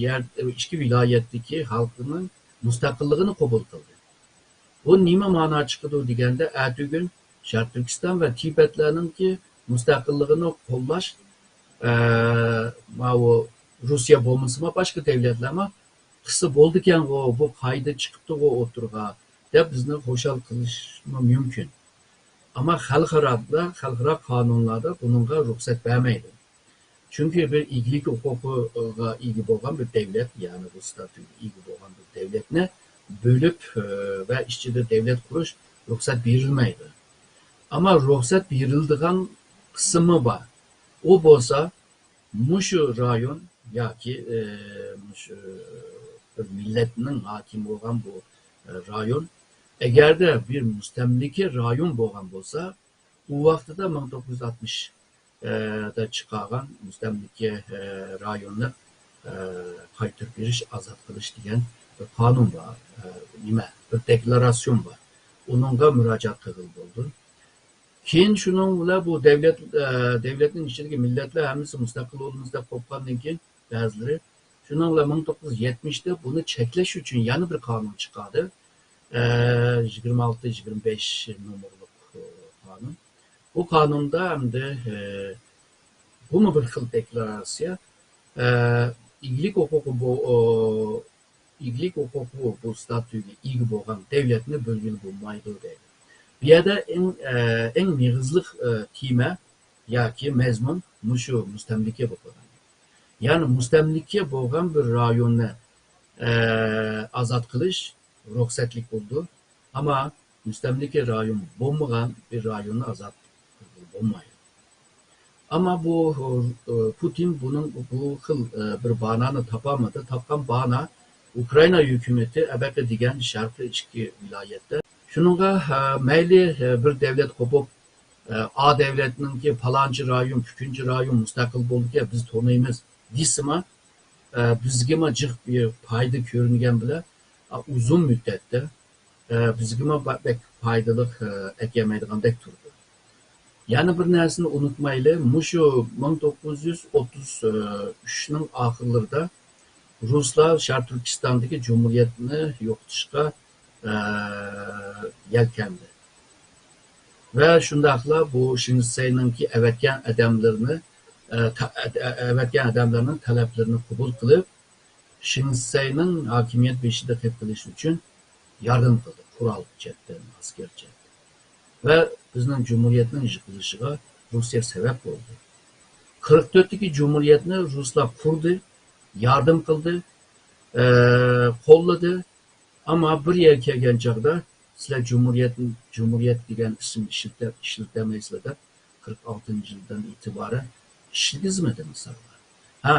يەر، ئىككى ۋىلايەتتىكى خەلقنىڭ مۇستەقىللىقىنى قوبۇل قىلدى. بۇ نېمە مانا چىقىدۇ دېگەندە، ئەتىگۈن شەرقىي تۈركىستان ۋە تىبەتلەرنىڭكى مۇستەقىللىقىنى قوللاش، ئە، ماۋۇ روسىيە بولمىسىمۇ، باشقا دەۋلەتلەرمۇ قىلسا بولىدىكەنغۇ، بۇ قائىدە چىقىپتىغۇ ئوتتۇرىغا دەپ بىزنى خۇشال قىلىشمۇ مۇمكىن. ئەمما خەلقئارادا، خەلقئارا قانۇنلاردا بۇنىڭغا رۇخسەت بەرمەيدۇ. چۈنكى بىر ئىگىلىك ھوقۇقىغا ئىگە بولغان بىر دەۋلەت، يەنى بۇ ستاتۇتقا ئىگە بولغان بىر دەۋلەتنى بۆلۈپ، ئە، ۋە ئىچىدە دەۋلەت قۇرۇش رۇخسەت بېرىلمەيدۇ. ئەمما رۇخسەت بېرىلىدىغان قىسمى بار. ئۇ بولسا مۇشۇ رايون ياكى، ئە، مۇشۇ بىر مىللەتنىڭ ھاكىم بولغان بۇ، ئە، رايون، ئەگەردە بىر مۇستەملىكە رايون بولغان بولسا، ئۇ ۋاقتىدا مىڭ توققۇز يۈز ئاتمىش، ئە، دا چىقارغان مۇستەملىكە، ئە، رايوننى، ئە، قايتۇرۇپ بېرىش، ئازاد قىلىش دېگەن بىر قانۇن بار. ئە، نېمە، بىر دېكلاراتسىيون بار. ئۇنىڭغا مۇراجىئەت قىلغىلى بولىدۇ. كېيىن شۇنىڭ بىلەن بۇ دەۋلەت، ئە، دەۋلەتنىڭ ئىچىدىكى مىللەتلەر ھەممىسى مۇستەقىل بولىمىز دەپ قوپقاندىن كېيىن، بەزىلىرى شۇنىڭ بىلەن مىڭ توققۇز يۈز يەتمىشتە بۇنى چەكلەش ئۈچۈن يەنە بىر قانۇن چىقاردى. ئە، يىگىرمە ئالتە، يىگىرمە بەش نومۇرلۇق، ئە، قانۇن. بۇ قانۇندا ئەمدى، ئە، بۇمۇ بىر خىل دېكلاراتسىيە. ئە، ئىگىلىك ھوقۇقى بۇ، ئە، ئىگىلىك ھوقۇقى بۇ ستاتۇتقا ئىگە بولغان دەۋلەتنى بۆلگىلى بولمايدۇ دەيدۇ. بۇ يەردە ئەڭ، ئە، ئەڭ مېغىزلىق، ئە، تېما ياكى مەزمۇن مۇشۇ مۇستەملىكە بولۇپ قالغان. يەنى مۇستەملىكە بولغان بىر رايوننى، ئە، ئازاد قىلىش رۇخسەتلىك بولىدۇ. ئەمما مۇستەملىكە رايون بولمىغان بىر رايوننى ئازاد قىلغىلى بولمايدۇ. ئەمما بۇ، ئە، پۇتىن بۇنىڭ بۇ خىل، ئە، بىر بانانى تاپالمىدى. تاپقان بانا ئۇكرائىنا ھۆكۈمىتى ئەبەقە دېگەن شەرقىي ئىچكى ۋىلايەتتە. شۇنىڭغا، ئە، مەيلى، ئە، بىر دەۋلەت قوپۇپ، ئە، ئا دەۋلەتنىڭكى پالانچى رايون، پۈكۈنچى رايون مۇستەقىل بولدىكەن، بىز تونۇيمىز دېسىمۇ، ئە، بىزگىمۇ جىق بىر پايدا كۆرۈنگەن بىلەن، ئە، ئۇزۇن مۇددەتتە، ئە، بىزگىمۇ بە-، بەك پايدىلىق، ئە، ئەكەلمەيدىغاندەك تۇرىدۇ. يەنە بىر نەرسىنى ئۇنتۇمايلى، مۇشۇ مىڭ توققۇز يۈز ئوتتۇز ئۈچنىڭ ئاخىرلىرىدا رۇسلار شەرقىي تۈركىستاندىكى جۇمھۇرىيەتنى يوقىتىشقا، ئە، يەلكەندى. ۋە شۇنداقلا بۇ شېڭ شىسەينىڭكى ئەۋەتكەن ئادەملىرىنى، ئە، تا-، ئە-، ئە-، ئەۋەتكەن ئادەملەرنىڭ تەلەپلىرىنى قوبۇل قىلىپ، شېڭ شىسەينىڭ ھاكىمىيەت بېشىدا قېلىپ قېلىش ئۈچۈن ياردەم قىلدى، قورال جەھەتتىن، ئەسكەر جەھەتتىن. ۋە بىزنىڭ جۇمھۇرىيەتنىڭ يىقىلىشىغا رۇسىيە سەۋەب بولدى. قىرىق تۆتتىكى جۇمھۇرىيەتنى رۇسلار قۇردى، ياردەم قىلدى، ئە، قوللىدى. ئەمما بىر يەرگە كەلگەن چاغدا، سىلەر جۇمھۇرىيەت، جۇمھۇرىيەت دېگەن ئىسىم ئىشلىتە-، ئىشلىتەلمەيسىلەر دەپ، قىرىق ئالتىنچى يىلدىن ئېتىبارەن ئىشلىگۈزمىدى مىسالغا. ھە،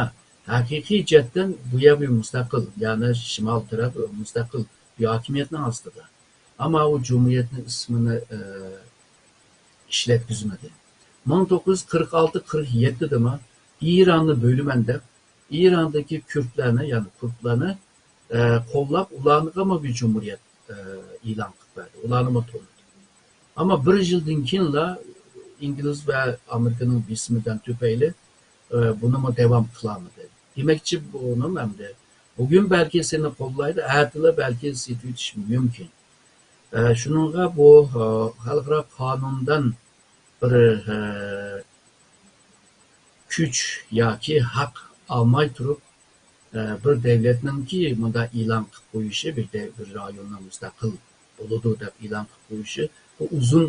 ھەقىقىي جەھەتتىن بۇ يەر بىر مۇستەقىل، يەنى شىمال تەرەپ مۇستەقىل بىر ھاكىمىيەتنىڭ ئاستىدا. ئەمما ئۇ جۇمھۇرىيەتنىڭ ئىسمىنى، ئە، ئىشلەتكۈزمىدى. مىڭ توققۇز يۈز قىرىق ئالتە قىرىق يەتتىدىمۇ ئىراننى بۆلىمەن دەپ، ئىراندىكى كۈردلەرنى، يەنى كۇردلارنى، ئە، قوللاپ، ئۇلارغىمۇ بىر جۇمھۇرىيەت، ئە، ئېلان قىلىپ بەردى. ئۇلارنىمۇ تونۇدى. ئەمما بىر يىلدىن كېيىنلا ئىنگلىز ۋە ئامېرىكىنىڭ بېسىمىدىن تۈپەيلى، ئە، بۇنىمۇ داۋام قىلالمىدى. دېمەكچى بولغىنىم ئەمدى، بۈگۈن بەلكى سېنى قوللايدۇ، ئەتىلا بەلكى سېتىۋېتىشى مۇمكىن. ئە، شۇنىڭغا بۇ، ئە، خەلقئارا قانۇندىن بىر، ئە، كۈچ ياكى ھەق ئالماي تۇرۇپ، ئە، بىر دۆلەتنىڭكى مۇنداق ئېلان قىلىپ قويۇشى، بىر دەۋ-، بىر رايوننىڭ مۇستەقىل بولىدۇ دەپ ئېلان قىلىپ قويۇشى، بۇ ئۇزۇن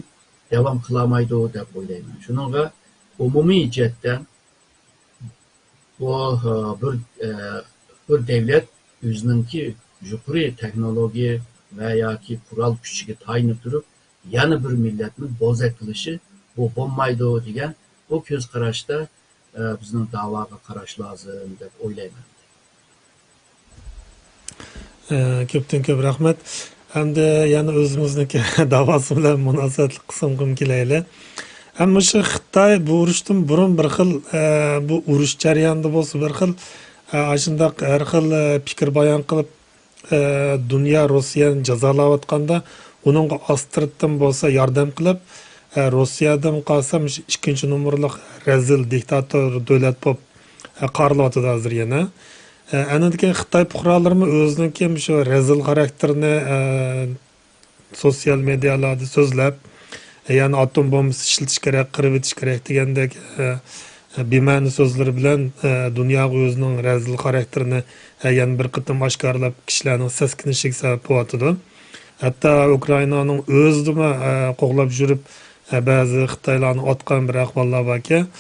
داۋام قىلالمايدۇ دەپ ئويلايمەن. شۇنىڭغا ئومۇمىي جەھەتتە بۇ، ئە، بىر، ئە، بىر دۆلەت ئۆزىنىڭكى يۇقىرى تېخنولوگىيە ۋە ياكى قورال كۈچىگە تايىنىپ تۇرۇپ، يەنە بىر مىللەتنى بوزەك قىلىشى، بۇ بولمايدۇ دېگەن بۇ كۆز قاراشتا، ئە، بىزنىڭ داۋاغا قاراش لازىم دەپ ئويلايمەن. ئە، كۆپتىن كۆپ رەھمەت. ئەمدى يەنە ئۆزىمىزنىڭكى داۋاسى بىلەن مۇناسىۋەتلىك قىسىمغىمۇ كېلەيلى. ھەم مۇشۇ خىتاي بۇ ئۇرۇشتىن بۇرۇن بىر خىل، ئە، بۇ ئۇرۇش جەريانىدا بولسا بىر خىل، ئە، ئاشۇنداق ھەر خىل، ئە، پىكىر بايان قىلىپ، ئە، دۇنيا روسىيەنى جازالاۋاتقاندا، ئۇنىڭغا ئاستىرتتىن بولسا ياردەم قىلىپ، ئە، روسىيەدىن قالسا مۇشۇ ئىككىنچى نومۇرلۇق رەزىل دىكتاتور دۆلەت بولۇپ، ئە، قارىلىۋاتىدۇ ھازىر يەنە. ئە، ئاندىن كېيىن خىتاي پۇقرالىرىمۇ ئۆزىنىڭكى مۇشۇ رەزىل خاراكتېرىنى، ئە، سوتسىيال مېدىيالاردا سۆزلەپ، يەنى ئاتوم بومبىسى ئىشلىتىش كېرەك، قىرىۋېتىش كېرەك دېگەندەك، ئە، بىمەنە سۆزلىرى بىلەن، ئە، دۇنياغا ئۆزىنىڭ رەزىل خاراكتېرىنى، ئە، يەنە بىر قېتىم ئاشكارىلاپ، كىشىلەرنىڭ سەسكىنىشىگە سەۋەب بولۇۋاتىدۇ. ھەتتا ئۇكرائىنانىڭ ئۆزىدىمۇ، ئە، قوغلاپ يۈرۈپ، ئە، بەزى خىتايلارنى ئاتقان بىر ئەھۋاللار باركەن.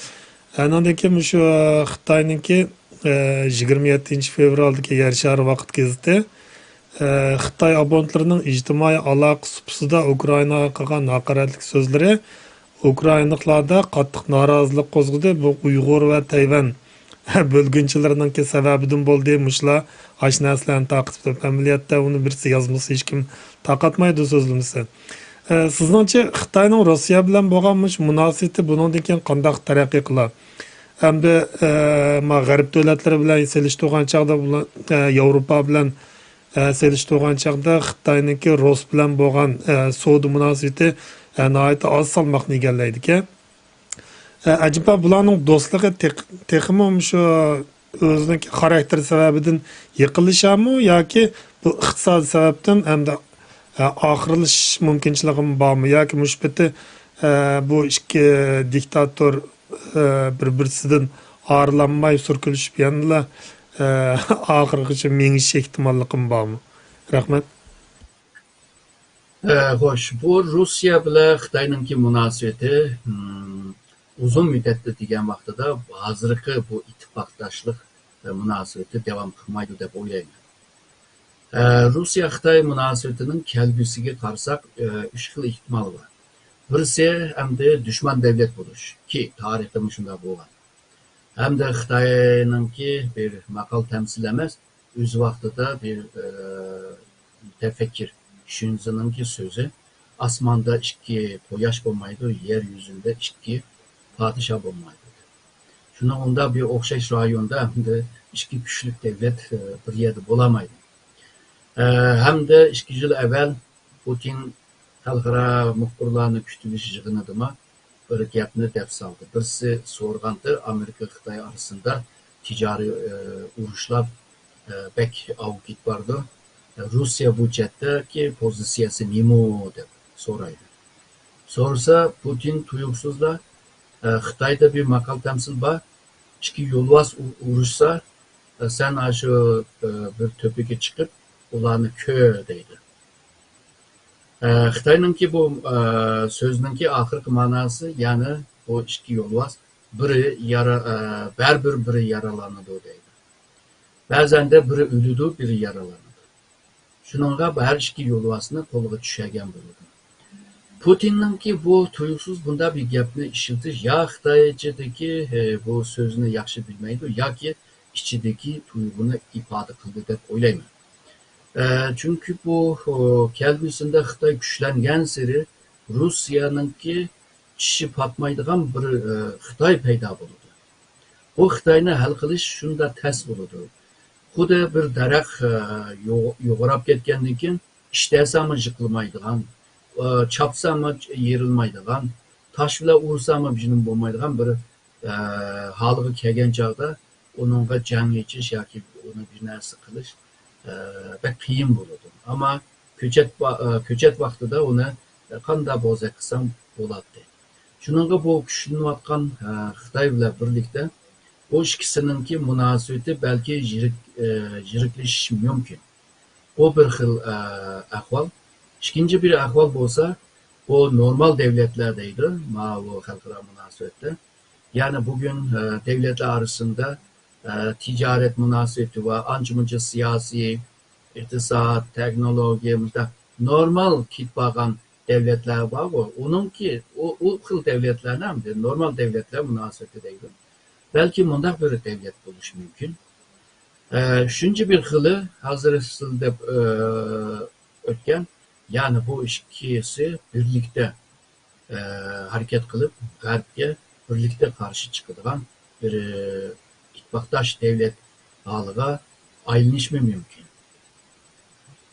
ئاندىن كېيىن مۇشۇ، ئە، خىتاينىڭكى، ئە، يىگىرمە يەتتىنچى فېۋرالدىكى يەر شارى ۋاقىت گېزىتى، ئە، خىتاي ئابونتلىرىنىڭ ئىجتىمائىي ئالاقە سۇپىسىدا ئۇكرائىناغا قىلغان ھاقارەتلىك سۆزلىرى ئۇكرائىنلىقلاردا قاتتىق نارازىلىق قوزغىدى. بۇ ئۇيغۇر ۋە تەيۋەن بۆلگۈنچىلىرىنىڭكى سەۋەبىدىن بولدى، مۇشۇلار ئاشۇ نەرسىلەرنى تارقىتىپ تۇرۇپ، ئەمەلىيەتتە ئۇنى بىرسى يازمىسا، ھېچكىم تارقاتمايدۇ سۆزلىمىسە. ئە، سىزنىڭچە خىتاينىڭ روسىيە بىلەن بولغان مۇشۇ مۇناسىۋىتى بۇنىڭدىن كېيىن قانداق تەرەققىي قىلار؟ ئەمدى، ئە، ما غەرب دۆلەتلىرى بىلەن سېلىشتۇرغان چاغدا، بۇلار، ئە، ياۋروپا بىلەن، ئە، سېلىشتۇرغان چاغدا خىتاينىڭكى رۇس بىلەن بولغان، ئە، سودا مۇناسىۋىتى، ئە، ناھايىتى ئاز سالماقنى ئىگىلەيدىكەن. ئە، ئەجەبا بۇلارنىڭ دوستلۇقى تېخ-، تېخىمۇ مۇشۇ ئۆزىنىڭكى خاراكتېرى سەۋەبىدىن يېقىنلىشارمۇ ياكى بۇ ئىقتىسادىي سەۋەبتىن ئەمدى، ئە، ئاخىرلىشىش مۇمكىنچىلىكىمۇ بارمۇ؟ ياكى مۇشۇ پېتى، ئە، بۇ ئىككى دىكتاتور، ئە، بىر-بىرسىدىن ئايرىلالماي سۈركىلىشىپ يەنىلا، ئە، ئاخىرغىچە مېڭىش ئېھتىماللىقىمۇ بارمۇ؟ رەھمەت. ئە، خوش، بۇ روسىيە بىلەن خىتاينىڭكى مۇناسىۋىتى، ئۇزۇن مۇددەتتە دېگەن ۋاقتىدا ھازىرقى بۇ ئىتتىپاقداشلىق، ئە، مۇناسىۋىتى داۋام قىلمايدۇ دەپ ئويلايمەن. ئە، روسىيە-خىتاي مۇناسىۋىتىنىڭ كەلگۈسىگە قارىساق، ئە، ئۈچ خىل ئېھتىمال بار. بىرسى ئەمدى دۈشمەن دۆلەت بولۇش، كى تارىختا مۇشۇنداق بولغان. ھەمدە خىتاينىڭكى بىر ماقال تەمسىل ئەمەس، ئۆز ۋاقتىدا بىر، ئە، مۇتەپەككۇر شۇنزىنىڭكى سۆزى، «ئاسماندا ئىككى قۇياش بولمايدۇ، يەر يۈزىدە ئىككى پادىشاھ بولمايدۇ» دەپ. شۇنىڭ ئۇنداق بىر ئوخشاش رايوندا ئەمدى ئىككى كۈچلۈك دۆلەت، ئە، بىر يەردە بولالمايدۇ. ئە، ھەمدە ئىككى يىل ئەۋۋەل پۇتىن خەلقئارا مۇخبىرلارنى كۈتۈۋېلىش يىغىنىدىمۇ بىر گەپنى دەپ سالدى. بىرسى سورىغانتى، ئامېرىكا خىتاي ئارىسىدا تىجارىي، ئە، ئۇرۇشلار، ئە، بەك ئاۋۇپ كېتىپ بارىدۇ. روسىيە بۇ جەھەتتىكى پوزىتسىيەسى نېمە دەپ سورايدۇ. سورىسا، پۇتىن تۇيۇقسىزلا، ئە، خىتايدا بىر ماقال تەمسىل بار، ئىككى يولۋاس ئۇ-، ئۇرۇشسا، ئە، سەن ئاشۇ، ئە، بىر تۆپىگە چىقىپ، ئۇلارنى كۆر دەيدۇ. ئە، خىتاينىڭكى بۇ، ئە، سۆزنىڭكى ئاخىرقى ماناسى، يەنى بۇ ئىككى يولۋاس بىرى يارا-، ئە، بەرىبىر بىرى يارالىنىدۇ دەيدۇ. بەزەندە بىرى ئۆلىدۇ، بىرى يارالىنىدۇ. شۇنىڭغا ھەر ئىككى يولۋاسنى قولغا چۈشۈرگەن بولىدۇ. پۇتىننىڭكى بۇ تۇيۇقسىز بۇنداق بىر گەپنى ئىشلىتىش يا خىتاي ئىچىدىكى، ئە، بۇ سۆزنى ياخشى بىلمەيدۇ ياكى ئىچىدىكى تۇيغۇنى ئىپادە قىلدى دەپ ئويلايمەن. ئە، چۈنكى بۇ، ئۇ، كەلگۈسىدە خىتاي كۈچلەنگەنسېرى روسىيەنىڭكى چىشى پاتمايدىغان بىر، ئە، خىتاي پەيدا بولىدۇ. بۇ خىتاينى ھەل قىلىش شۇنداق تەس بولىدۇ. خۇددى بىر دەرەخ، ئە، يوغ-، يوغىناپ كەتكەندىن كېيىن، ئىشتەسەڭمۇ يىقىلمايدىغان، ئە، چاپساڭمۇ يېرىلمايدىغان، تاش بىلەن ئۇرساڭمۇ بىر نېمە بولمايدىغان بىر، ئە، ھالغا كەلگەن چاغدا ئۇنىڭغا جەڭ ئېچىش ياكى ئۇنى بىر نەرسە قىلىش، ئە، بەك قىيىن بولىدۇ. ئەمما كۆچەت ۋا-، ئە، كۆچەت ۋاقتىدا ئۇنى قانداق بوزەك قىلساڭ بولاتتى. شۇنىڭغا بۇ كۈچلىنىۋاتقان، ئە، خىتاي بىلەن بىرلىكتە بۇ ئىككىسىنىڭكى مۇناسىۋىتى بەلكى يىرىك-، ئە، يىرىكلىشىشى مۇمكىن. بۇ بىر خىل، ئە، ئەھۋال. ئىككىنچى بىر ئەھۋال بولسا، بۇ نورمال دەۋلەتلەر دەيدۇ، ماۋۇ خەلقئارا مۇناسىۋەتتە. يەنى بۈگۈن، ئە، دەۋلەتلەر ئارىسىندا، ئە، تىجارەت مۇناسىۋىتى ۋە ئانچە-مۇنچە سىياسىي، ئىقتىساد، تېخنولوگىيە، مۇنداق نورمال كېتىپ بارغان دەۋلەتلەر بارغۇ، ئۇنىڭكى، ئۇ، ئۇ خىل دەۋلەتلەرنى ھەم نورمال دەۋلەتلەر مۇناسىۋىتى دەيدۇ. بەلكى مۇنداق بىر دەۋلەت بولۇشى مۇمكىن. ئە، ئۈچىنچى بىر خىلى، ھازىر سىز دەپ، ئە، ئۆتكەن، يەنى بۇ ئىككىسى بىرلىكتە، ئە، ھەرىكەت قىلىپ، غەربكە بىرلىكتە قارشى چىقىدىغان بىر، ئە، ئىتتىپاقداش دەۋلەت ھالىغا ئايلىنىشمۇ مۇمكىن.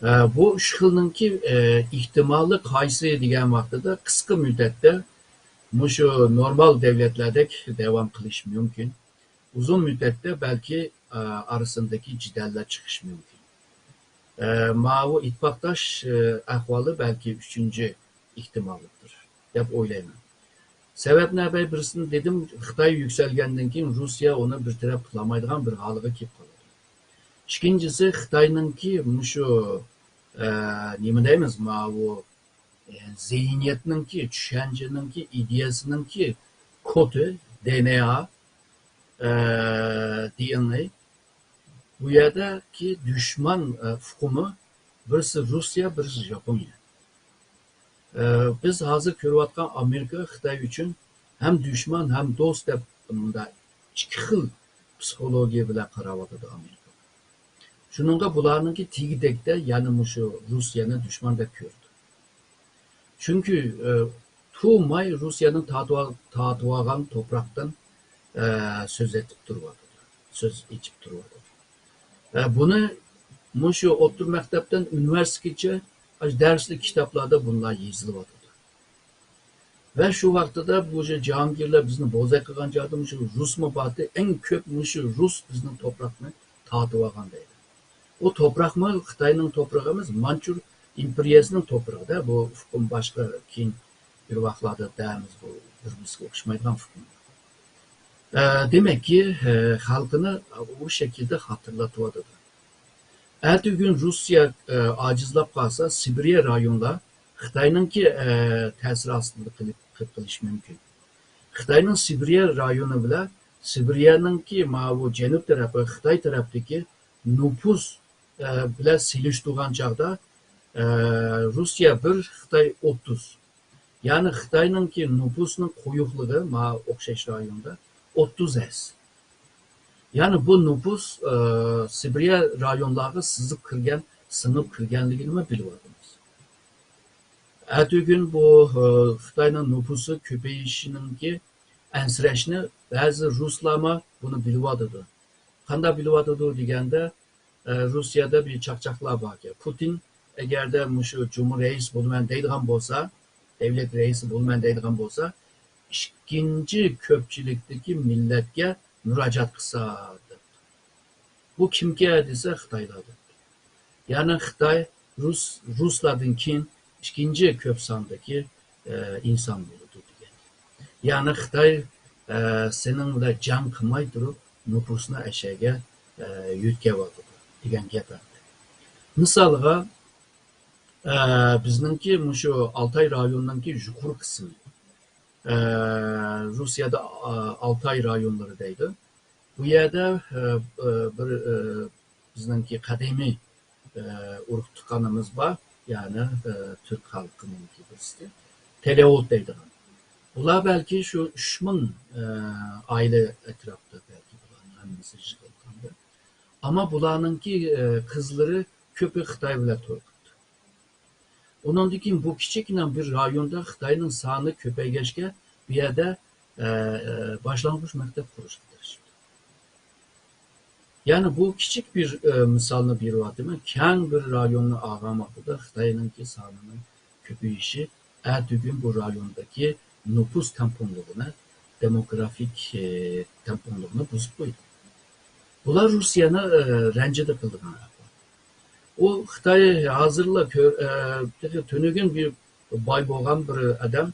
ئە، بۇ ئۈچ خىلنىڭكى، ئە، ئېھتىمالى قايسى دېگەن ۋاقتىدا، قىسقا مۇددەتتە مۇشۇ نورمال دەۋلەتلەردەك داۋام قىلىشى مۇمكىن. ئۇزۇن مۇددەتتە بەلكى، ئە، ئارىسىدىكى جېدەللەر چىقىشى مۇمكىن. ئە، ماۋۇ ئىتتىپاقداش، ئە، ئەھۋالى بەلكى ئۈچىنچى ئېھتىماللىقتۇر، دەپ ئويلايمەن. سەۋەبنى ئەبەي بىرسىنى دېدىم، خىتاي يۈكسەلگەندىن كېيىن روسىيە ئۇنى بىر تەرەپ قىلالمايدىغان بىر ھالغا كېلىپ قالىدۇ. ئىككىنچىسى، خىتاينىڭكى مۇشۇ، ئە، نېمە دەيمىز، ماۋۇ، ئە، زېھنىيەتنىڭكى، چۈشەنچىنىڭكى، ئىدىيەسىنىڭكى كودى، دې ئېن ئا، ئە، دې ئېن ئېي، بۇ يەردىكى دۈشمەن، ئە، ئۇقۇمى بىرسى روسىيە، بىرسى ياپونىيە. ئە، بىز ھازىر كۆرۈۋاتقان ئامېرىكا خىتاي ئۈچۈن ھەم دۈشمەن، ھەم دوست دەپ مۇنداق ئىككى خىل پسىخولوگىيە بىلەن قاراۋاتىدۇ ئامېرىكا. شۇنىڭغا بۇلارنىڭكى تېگى-تەكتە يەنە مۇشۇ روسىيەنى دۈشمەن دەپ كۆرىدۇ. چۈنكى، ئە، تۇماي روسىيەنىڭ تارتىۋال-، تارتىۋالغان توپراقتىن، ئە، سۆز ئېتىپ تۇرۇۋاتىدۇ. سۆز ئېچىپ تۇرۇۋاتىدۇ. ئە، بۇنى مۇشۇ ئوتتۇرا مەكتەپتىن ئۇنىۋېرسىتېتقىچە ئاشۇ دەرسلىك كىتابلاردا بۇنىلار يېزىلىۋاتىدۇ. ۋە شۇ ۋاقتىدا بۇ جاھانگىرلار بىزنى بوزەك قىلغان چاغدا مۇشۇ رۇسمۇ بارتى، ئەڭ كۆپ مۇشۇ رۇس بىزنىڭ توپراقنى تارتىۋالغان دەيدۇ. ئۇ توپراقمۇ خىتاينىڭ توپرىقى ئەمەس، مانچۇر ئىمپېرىيەسىنىڭ توپرىقىدا. بۇ ئۇقۇم باشقا كېيىن بىر ۋاقىتلاردا دەيمىز، بۇ بىر-بىرسىگە ئوخشىمايدىغان ئۇقۇم. ئە، دېمەككى، ئە، خەلقىنى ئۇ شەكىلدە خاتىرىلىتىۋاتىدۇ. ئەتىگۈن روسىيە، ئە، ئاجىزلاپ قالسا، سىبىرىيە رايونلار خىتاينىڭكى، ئە، تەسىرى ئاستىدا قېلىپ، قېلىپ قېلىشى مۇمكىن. خىتاينىڭ سىبىرىيە رايونى بىلەن سىبىرىيەنىڭكى ماۋۇ جەنۇب تەرەپى، خىتاي تەرەپتىكى نوپۇس، ئە، بىلەن سېلىشتۇرغان چاغدا، ئە، روسىيە بىر، خىتاي ئوتتۇز. يەنى خىتاينىڭكى نوپۇسنىڭ قويۇقلۇقى ماڭا ئوخشاش رايوندا ئوتتۇز ھەس. يەنى بۇ نوپۇس، ئى، سىبىرىيە رايونلارغا سىزىپ كىرگەن، سىڭىپ كىرگەنلىكىنىمۇ بىلىۋاتىمىز. ئەتىگۈن بۇ، ئى، خىتاينىڭ نوپۇسى كۆپىيىشىنىڭكى ئەنسىرەشنى بەزى رۇسلارمۇ بۇنى بىلىۋاتىدۇ. قانداق بىلىۋاتىدۇ دېگەندە، ئە، روسىيەدە بىر چاقچاقلار باركەن. پۇتىن ئەگەردە مۇشۇ جۇمھۇر رەئىسى بولىمەن دەيدىغان بولسا، دەۋلەت رەئىسى بولىمەن دەيدىغان بولسا، ئىككىنچى كۆپچىلىكتىكى مىللەتكە مۇراجىئەت قىلسا دەپتۇ. بۇ كىمكەن دېسە، خىتايلار دەپتۇ. يەنى خىتاي رۇس، رۇسلاردىن كېيىن ئىككىنچى كۆپ ساندىكى، ئە، ئىنسان بولىدۇ دېگەن. يەنى خىتاي، ئە، سېنىڭ بىلەن جەڭ قىلماي تۇرۇپ، نوپۇسنى ئەشەگە، ئە، يۆتكەۋاتىدۇ دېگەن گەپ ئەمدى. مىسالغا، ئە، بىزنىڭكى مۇشۇ ئالتاي رايونىنىڭكى يۇقىرى قىسمى، ئە، روسىيەدە، ئە، ئالتاي رايونلىرى دەيدۇ. بۇ يەردە، ئە، ئە، بىر، ئە، بىزنىڭكى قەدىمىي، ئە، ئۇرۇق تۇغقىنىمىز بار، يەنى، ئە، تۈرك خەلقىنىڭكى بىرسى، تەلەۋۇت دەيدىغان. بۇلار بەلكى شۇ ئۈچ مىڭ، ئە، ئائىلە ئەتراپىدا بەلكى بۇلارنىڭ ھەممىسى يىغىلغاندا. ئەمما بۇلارنىڭكى، ئە، قىزلىرى كۆپى خىتاي بىلەن توي قىپتۇ. ئۇنىڭدىن كېيىن بۇ كىچىككىنە بىر رايوندا خىتاينىڭ سانى كۆپەيگەچكە، بۇ يەردە، ئە، ئە، باشلانغۇچ مەكتەپ قۇرۇشقا تىرىشىپتۇ. يەنى بۇ كىچىك بىر، ئە، مىسالنى بېرىۋاتىمەن. كەڭ بىر رايوننى ئالغان ۋاقتىدا خىتاينىڭكى سانىنىڭ كۆپىيىشى ئەتىگۈن بۇ رايوندىكى نوپۇس تەڭپۇڭلۇقىنى، دېموگرافىك، ئە، تەڭپۇڭلۇقىنى بۇزۇپ قويدى. بۇلار روسىيەنى، ئە، رەنجىدە قىلىدىغان ئەھۋال. ئۇ خىتاي ھازىرلا كۆر-، ئە، تېخى تۈنۈگۈن بىر باي بولغان بىر ئادەم،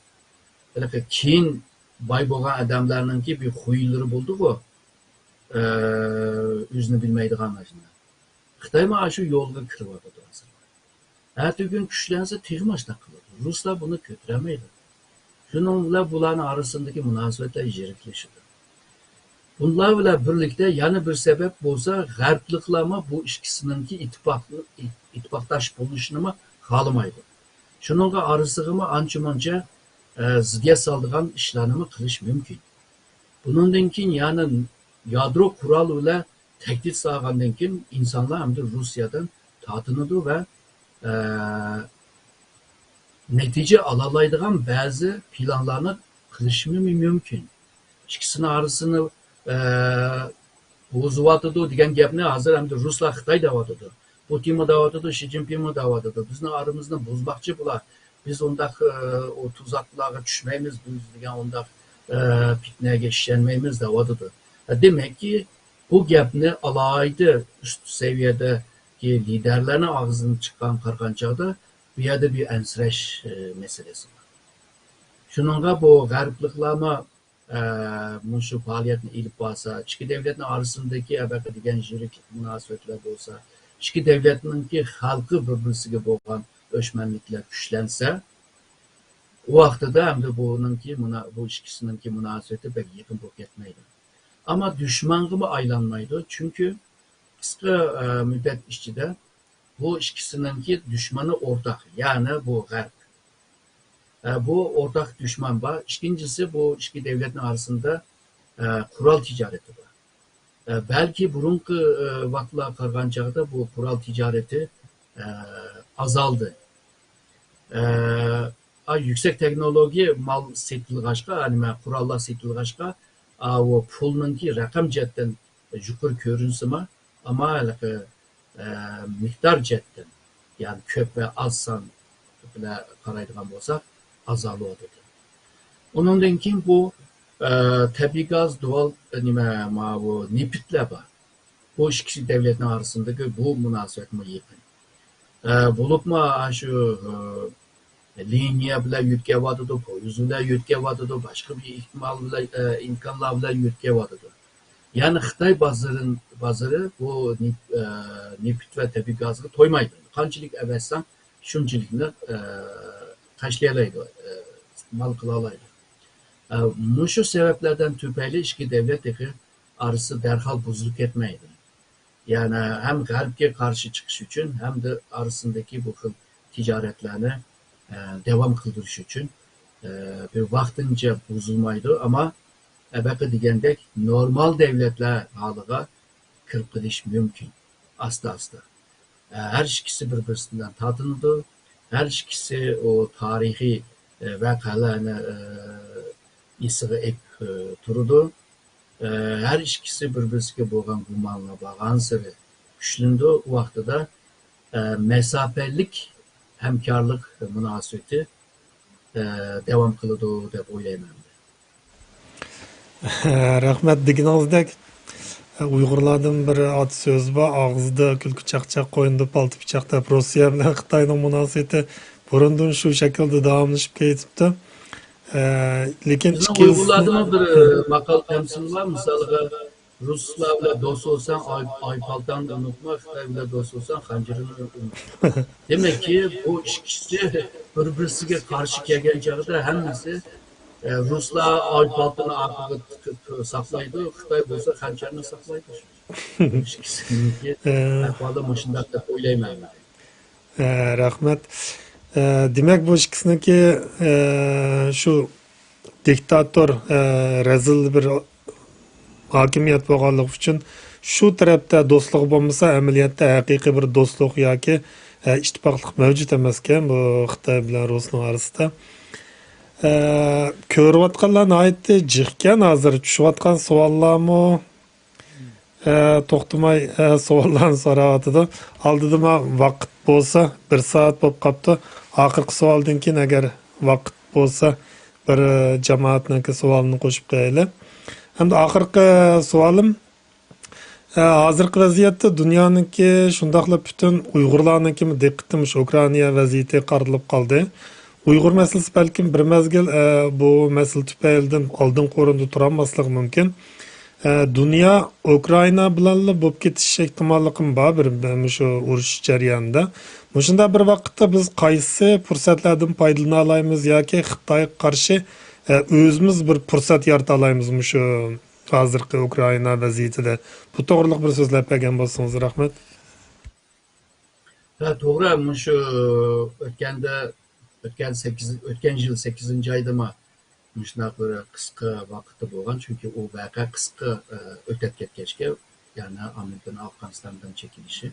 ھېلىقى كېيىن باي بولغان ئادەملەرنىڭكى بىر خۇيلىرى بولدىغۇ، ئە، ئۆزىنى بىلمەيدىغان ئاشۇنداق. خىتايمۇ ئاشۇ يولغا كىرىۋاتىدۇ ھازىر. ئەتىگۈن كۈچلەنسە تېخىمۇ ئاشۇنداق قىلىدۇ. رۇسلار بۇنى كۆتۈرەلمەيدۇ. شۇنىڭ بىلەن بۇلارنىڭ ئارىسىدىكى مۇناسىۋەتلەر يىرىكلىشىدۇ. بۇلار بىلەن بىرلىكتە يەنە بىر سەۋەب بولسا، غەربلىكلارمۇ بۇ ئىككىسىنىڭكى ئىتتىپاق-، ئىتتىپاقداش بولۇشىنىمۇ خالىمايدۇ. شۇنىڭغا ئارىسىغىمۇ ئانچە-مۇنچە، ئە، زىددىيەت سالىدىغان ئىشلارنىمۇ قىلىش مۇمكىن. بۇنىڭدىن كېيىن يەنە يادرو قورال بىلەن تەھدىت سالغاندىن كېيىن ئىنسانلار ئەمدى روسىيەدىن تارتىنىدۇ ۋە، ئە، نەتىجە ئالالايدىغان بەزى پىلانلارنى قىلىشىمۇ مۇمكىن. ئىككىسىنىڭ ئارىسىنى، ئە، بۇزۇۋاتىدۇ دېگەن گەپنى ھازىر ئەمدى رۇسلار، خىتاي دەۋاتىدۇ. پۇتىنمۇ دەۋاتىدۇ، شى جىنپىڭمۇ دەۋاتىدۇ. بىزنىڭ ئارىمىزنى بۇزماقچى بۇلار. بىز ئۇنداق، ئە، ئۇ تۇزاقلارغا چۈشمەيمىز، بىز دېگەن ئۇنداق، ئە، پىتنەگە ئىشەنمەيمىز دەۋاتىدۇ. ئە، دېمەككى، بۇ گەپنى ئالاھىدە ئۈست سەۋىيەدىكى لىدەرلەرنىڭ ئاغزىدىن چىققان قارىغان چاغدا، بۇ يەردە بىر ئەنسىرەش، ئە، مەسىلىسى بار. شۇنىڭغا بۇ غەربلىكلارمۇ، ئە، مۇشۇ پائالىيەتنى ئېلىپ بارسا، ئىككى دەۋلەتنىڭ ئارىسىدىكى ئەبەقە دېگەن يىرىكلىك مۇناسىۋەتلەر بولسا، ئىككى دەۋلەتنىڭكى خەلقى بىر-بىرسىگە بولغان ئۆچمەنلىكلەر كۈچلەنسە، ئۇ ۋاقتىدا ئەمدى بۇنىڭكى مۇنا-، بۇ ئىككىسىنىڭكى مۇناسىۋىتى بەك يېقىن بولۇپ كەتمەيدۇ. ئەمما دۈشمانغىمۇ ئايلانمايدۇ، چۈنكى قىسقا، ئە، مۇددەت ئىچىدە بۇ ئىككىسىنىڭكى دۈشمىنى ئورتاق، يەنى بۇ غەرب. ئە، بۇ ئورتاق دۈشمەن بار. ئىككىنچىسى، بۇ ئىككى دەۋلەتنىڭ ئارىسىدا، ئە، قورال تىجارىتى بار. ئە، بەلكى بۇرۇنقى، ئە، ۋاقىتلارغا قارىغان چاغدا بۇ قورال تىجارىتى، ئە، ئازالدى. ئە، ئا، يۈكسەك تېخنولوگىيە مال سېتىلغاچقا، نېمە، قوراللار سېتىلغاچقا، ئا، ئۇ پۇلنىڭكى رەقەم جەھەتتىن يۇقىرى كۆرۈنسىمۇ، ئەمما ھېلىقى، ئە، مىقدار جەھەتتىن، يەنى كۆپ ۋە ئاز سان بىلەن قارايدىغان بولساق، ئازالىۋاتىدۇ. ئۇنىڭدىن كېيىن بۇ، ئە، تەبىئىي گاز، دۇۋال، نېمە، ماۋۇ نېفىتلەر بار. بۇ ئىككى دەۋلەتنىڭ ئارىسىدىكى بۇ مۇناسىۋەتمۇ يېقىن. ئە، بولۇپمۇ ئاشۇ، ئە، لىنىيە بىلەن يۆتكەۋاتىدۇ، پويىز بىلەن يۆتكەۋاتىدۇ، باشقا بىر ئېھتىمال بىلەن، ئە، ئىمكانلار بىلەن يۆتكەۋاتىدۇ. يەنى خىتاي بازىرىن-، بازىرى بۇ نېف-، ئە، نېفىت ۋە تەبىئىي گازغا تويمايدۇ. قانچىلىك ئەۋەتسەڭ، شۇنچىلىكنى، ئە، خەجلىيەلەيدۇ، ئە، ئىستېمال قىلالايدۇ. ئە، مۇشۇ سەۋەبلەردىن تۈپەيلى ئىككى دەۋلەت تېخى ئارىسى دەرھال بۇزۇلۇپ كەتمەيدۇ. يەنى ھەم غەربكە قارشى چىقىش ئۈچۈن، ھەمدە ئارىسىدىكى بۇ خىل تىجارەتلەرنى، ئە، داۋام قىلدۇرۇش ئۈچۈن، ئە، بىر ۋاقتىنچە بۇزۇلمايدۇ، ئەمما ئەبەقە دېگەندەك نورمال دەۋلەتلەر ھالىغا كىرىپ قېلىش مۇمكىن، ئاستا-ئاستا. ئە، ھەر ئىككىسى بىر-بىرسىدىن تارتىنىدۇ، ھەر ئىككىسى ئۇ تارىخىي، ئە، ۋەقەلەرنى، ئە، ئېسىگە ئېلىپ، ئە، تۇرىدۇ. ئە، ھەر ئىككىسى بىر-بىرسىگە بولغان گۇمانلار بارغانسېرى كۈچلىنىدۇ. ئۇ ۋاقتىدا، ئە، مەساپىلىك ھەمكارلىق مۇناسىۋىتى، ئە، داۋام قىلىدۇ دەپ ئويلايمەن. رەھمەت. دېگىنىڭىزدەك، ئۇيغۇرلاردىن بىر ئاتا سۆز بار، «ئاغزىدا كۈلكە چاقچاق، قوينىدا پالتا پىچاق» دەپ. روسىيە بىلەن خىتاينىڭ مۇناسىۋىتى بۇرۇندىن شۇ شەكىلدە داۋاملىشىپ كېتىپتۇ. ئە، لېكىن بىزنىڭ ئىككىنچىسى ئۇيغۇرلاردىمۇ بىر، ئە، ماقال تەمسىلى بار، مىسالغا، «رۇسلار بىلەن دوست بولساڭ، ئاي، ئاي پالتاڭنى ئۇنتۇما، خىتاي بىلەن دوست بولساڭ، خەنجىرىڭنى ئۇنتۇما.» دېمەككى، بۇ ئىككىسى بىر-بىرسىگە قارشى كەلگەن چاغدا ھەممىسى، ئە، رۇسلار ئاي پالتىنى ئارقىغا تىقىپ ساقلايدۇ، خىتاي بولسا خەنجەرنى ساقلايدۇ. ئىككىسىنىڭكى ئە، ئەھۋالى مۇشۇنداق دەپ ئويلايمەن. ئە، رەھمەت. ئە، دېمەك، بۇ ئىككىسىنىڭكى، ئە، شۇ دىكتاتور، ئە، رەزىل بىر ھاكىمىيەت بولغانلىقى ئۈچۈن شۇ تەرەپتە دوستلۇق بولمىسا، ئەمەلىيەتتە ھەقىقىي بىر دوستلۇق ياكى، ئە، ئىتتىپاقلىق مەۋجۇت ئەمەسكەن بۇ خىتاي بىلەن رۇسنىڭ ئارىسىدا. ئە، كۆرۈۋاتقانلار ناھايىتى جىقكەن ھازىر، چۈشۈۋاتقان سوئاللارمۇ، ئە، توختىماي، ئە، سوئاللارنى سوراۋاتىدۇ. ئالدىدا ما ۋاقىت بولسا، بىر سائەت بولۇپ قاپتۇ. ئاخىرقى سوئالدىن كېيىن، ئەگەر ۋاقىت بولسا، بىر، ئە، جامائەتنىڭكى سوئالىنى قوشۇپ قويايلى. ئەمدى ئاخىرقى سوئالىم، ئە، ھازىرقى ۋەزىيەتتە دۇنيانىڭكى، شۇنداقلا پۈتۈن ئۇيغۇرلارنىڭكىمۇ دىققىتى مۇشۇ ئۇكرائىنا ۋەزىيىتىگە قارىتىلىپ قالدى. ئۇيغۇر مەسىلىسى بەلكىم بىر مەزگىل، ئە، بۇ مەسىلە تۈپەيلىدىن ئالدىنقى ئورۇندا تۇرالماسلىقى مۇمكىن. ئە، دۇنيا ئۇكرائىنا بىلەنلا بولۇپ كېتىش ئېھتىماللىقىمۇ بار، بىر، بىر مۇشۇ ئۇرۇش جەريانىدا. مۇشۇنداق بىر ۋاقىتتا بىز قايسى پۇرسەتلەردىن پايدىلىنالايمىز ياكى خىتايغا قارشى، ئە، ئۆزىمىز بىر پۇرسەت يارىتالايمىز مۇشۇ ھازىرقى ئۇكرائىنا ۋەزىيىتىدە؟ بۇ توغرىلىق بىر سۆزلەپ بەرگەن بولسىڭىز رەھمەت. ھە، توغرا، مۇشۇ ئۆتكەندە، ئۆتكەن سەككىز، ئۆتكەن يىل سەككىزىنچى ئايدىما مۇشۇنداق بىر قىسقا ۋاقىتتا بولغان، چۈنكى ئۇ ۋەقە قىسقا، ئە، ئۆتەپ كەتكەچكە، يەنى ئامېرىكىنىڭ ئافغانىستاندىن چېكىنىشى.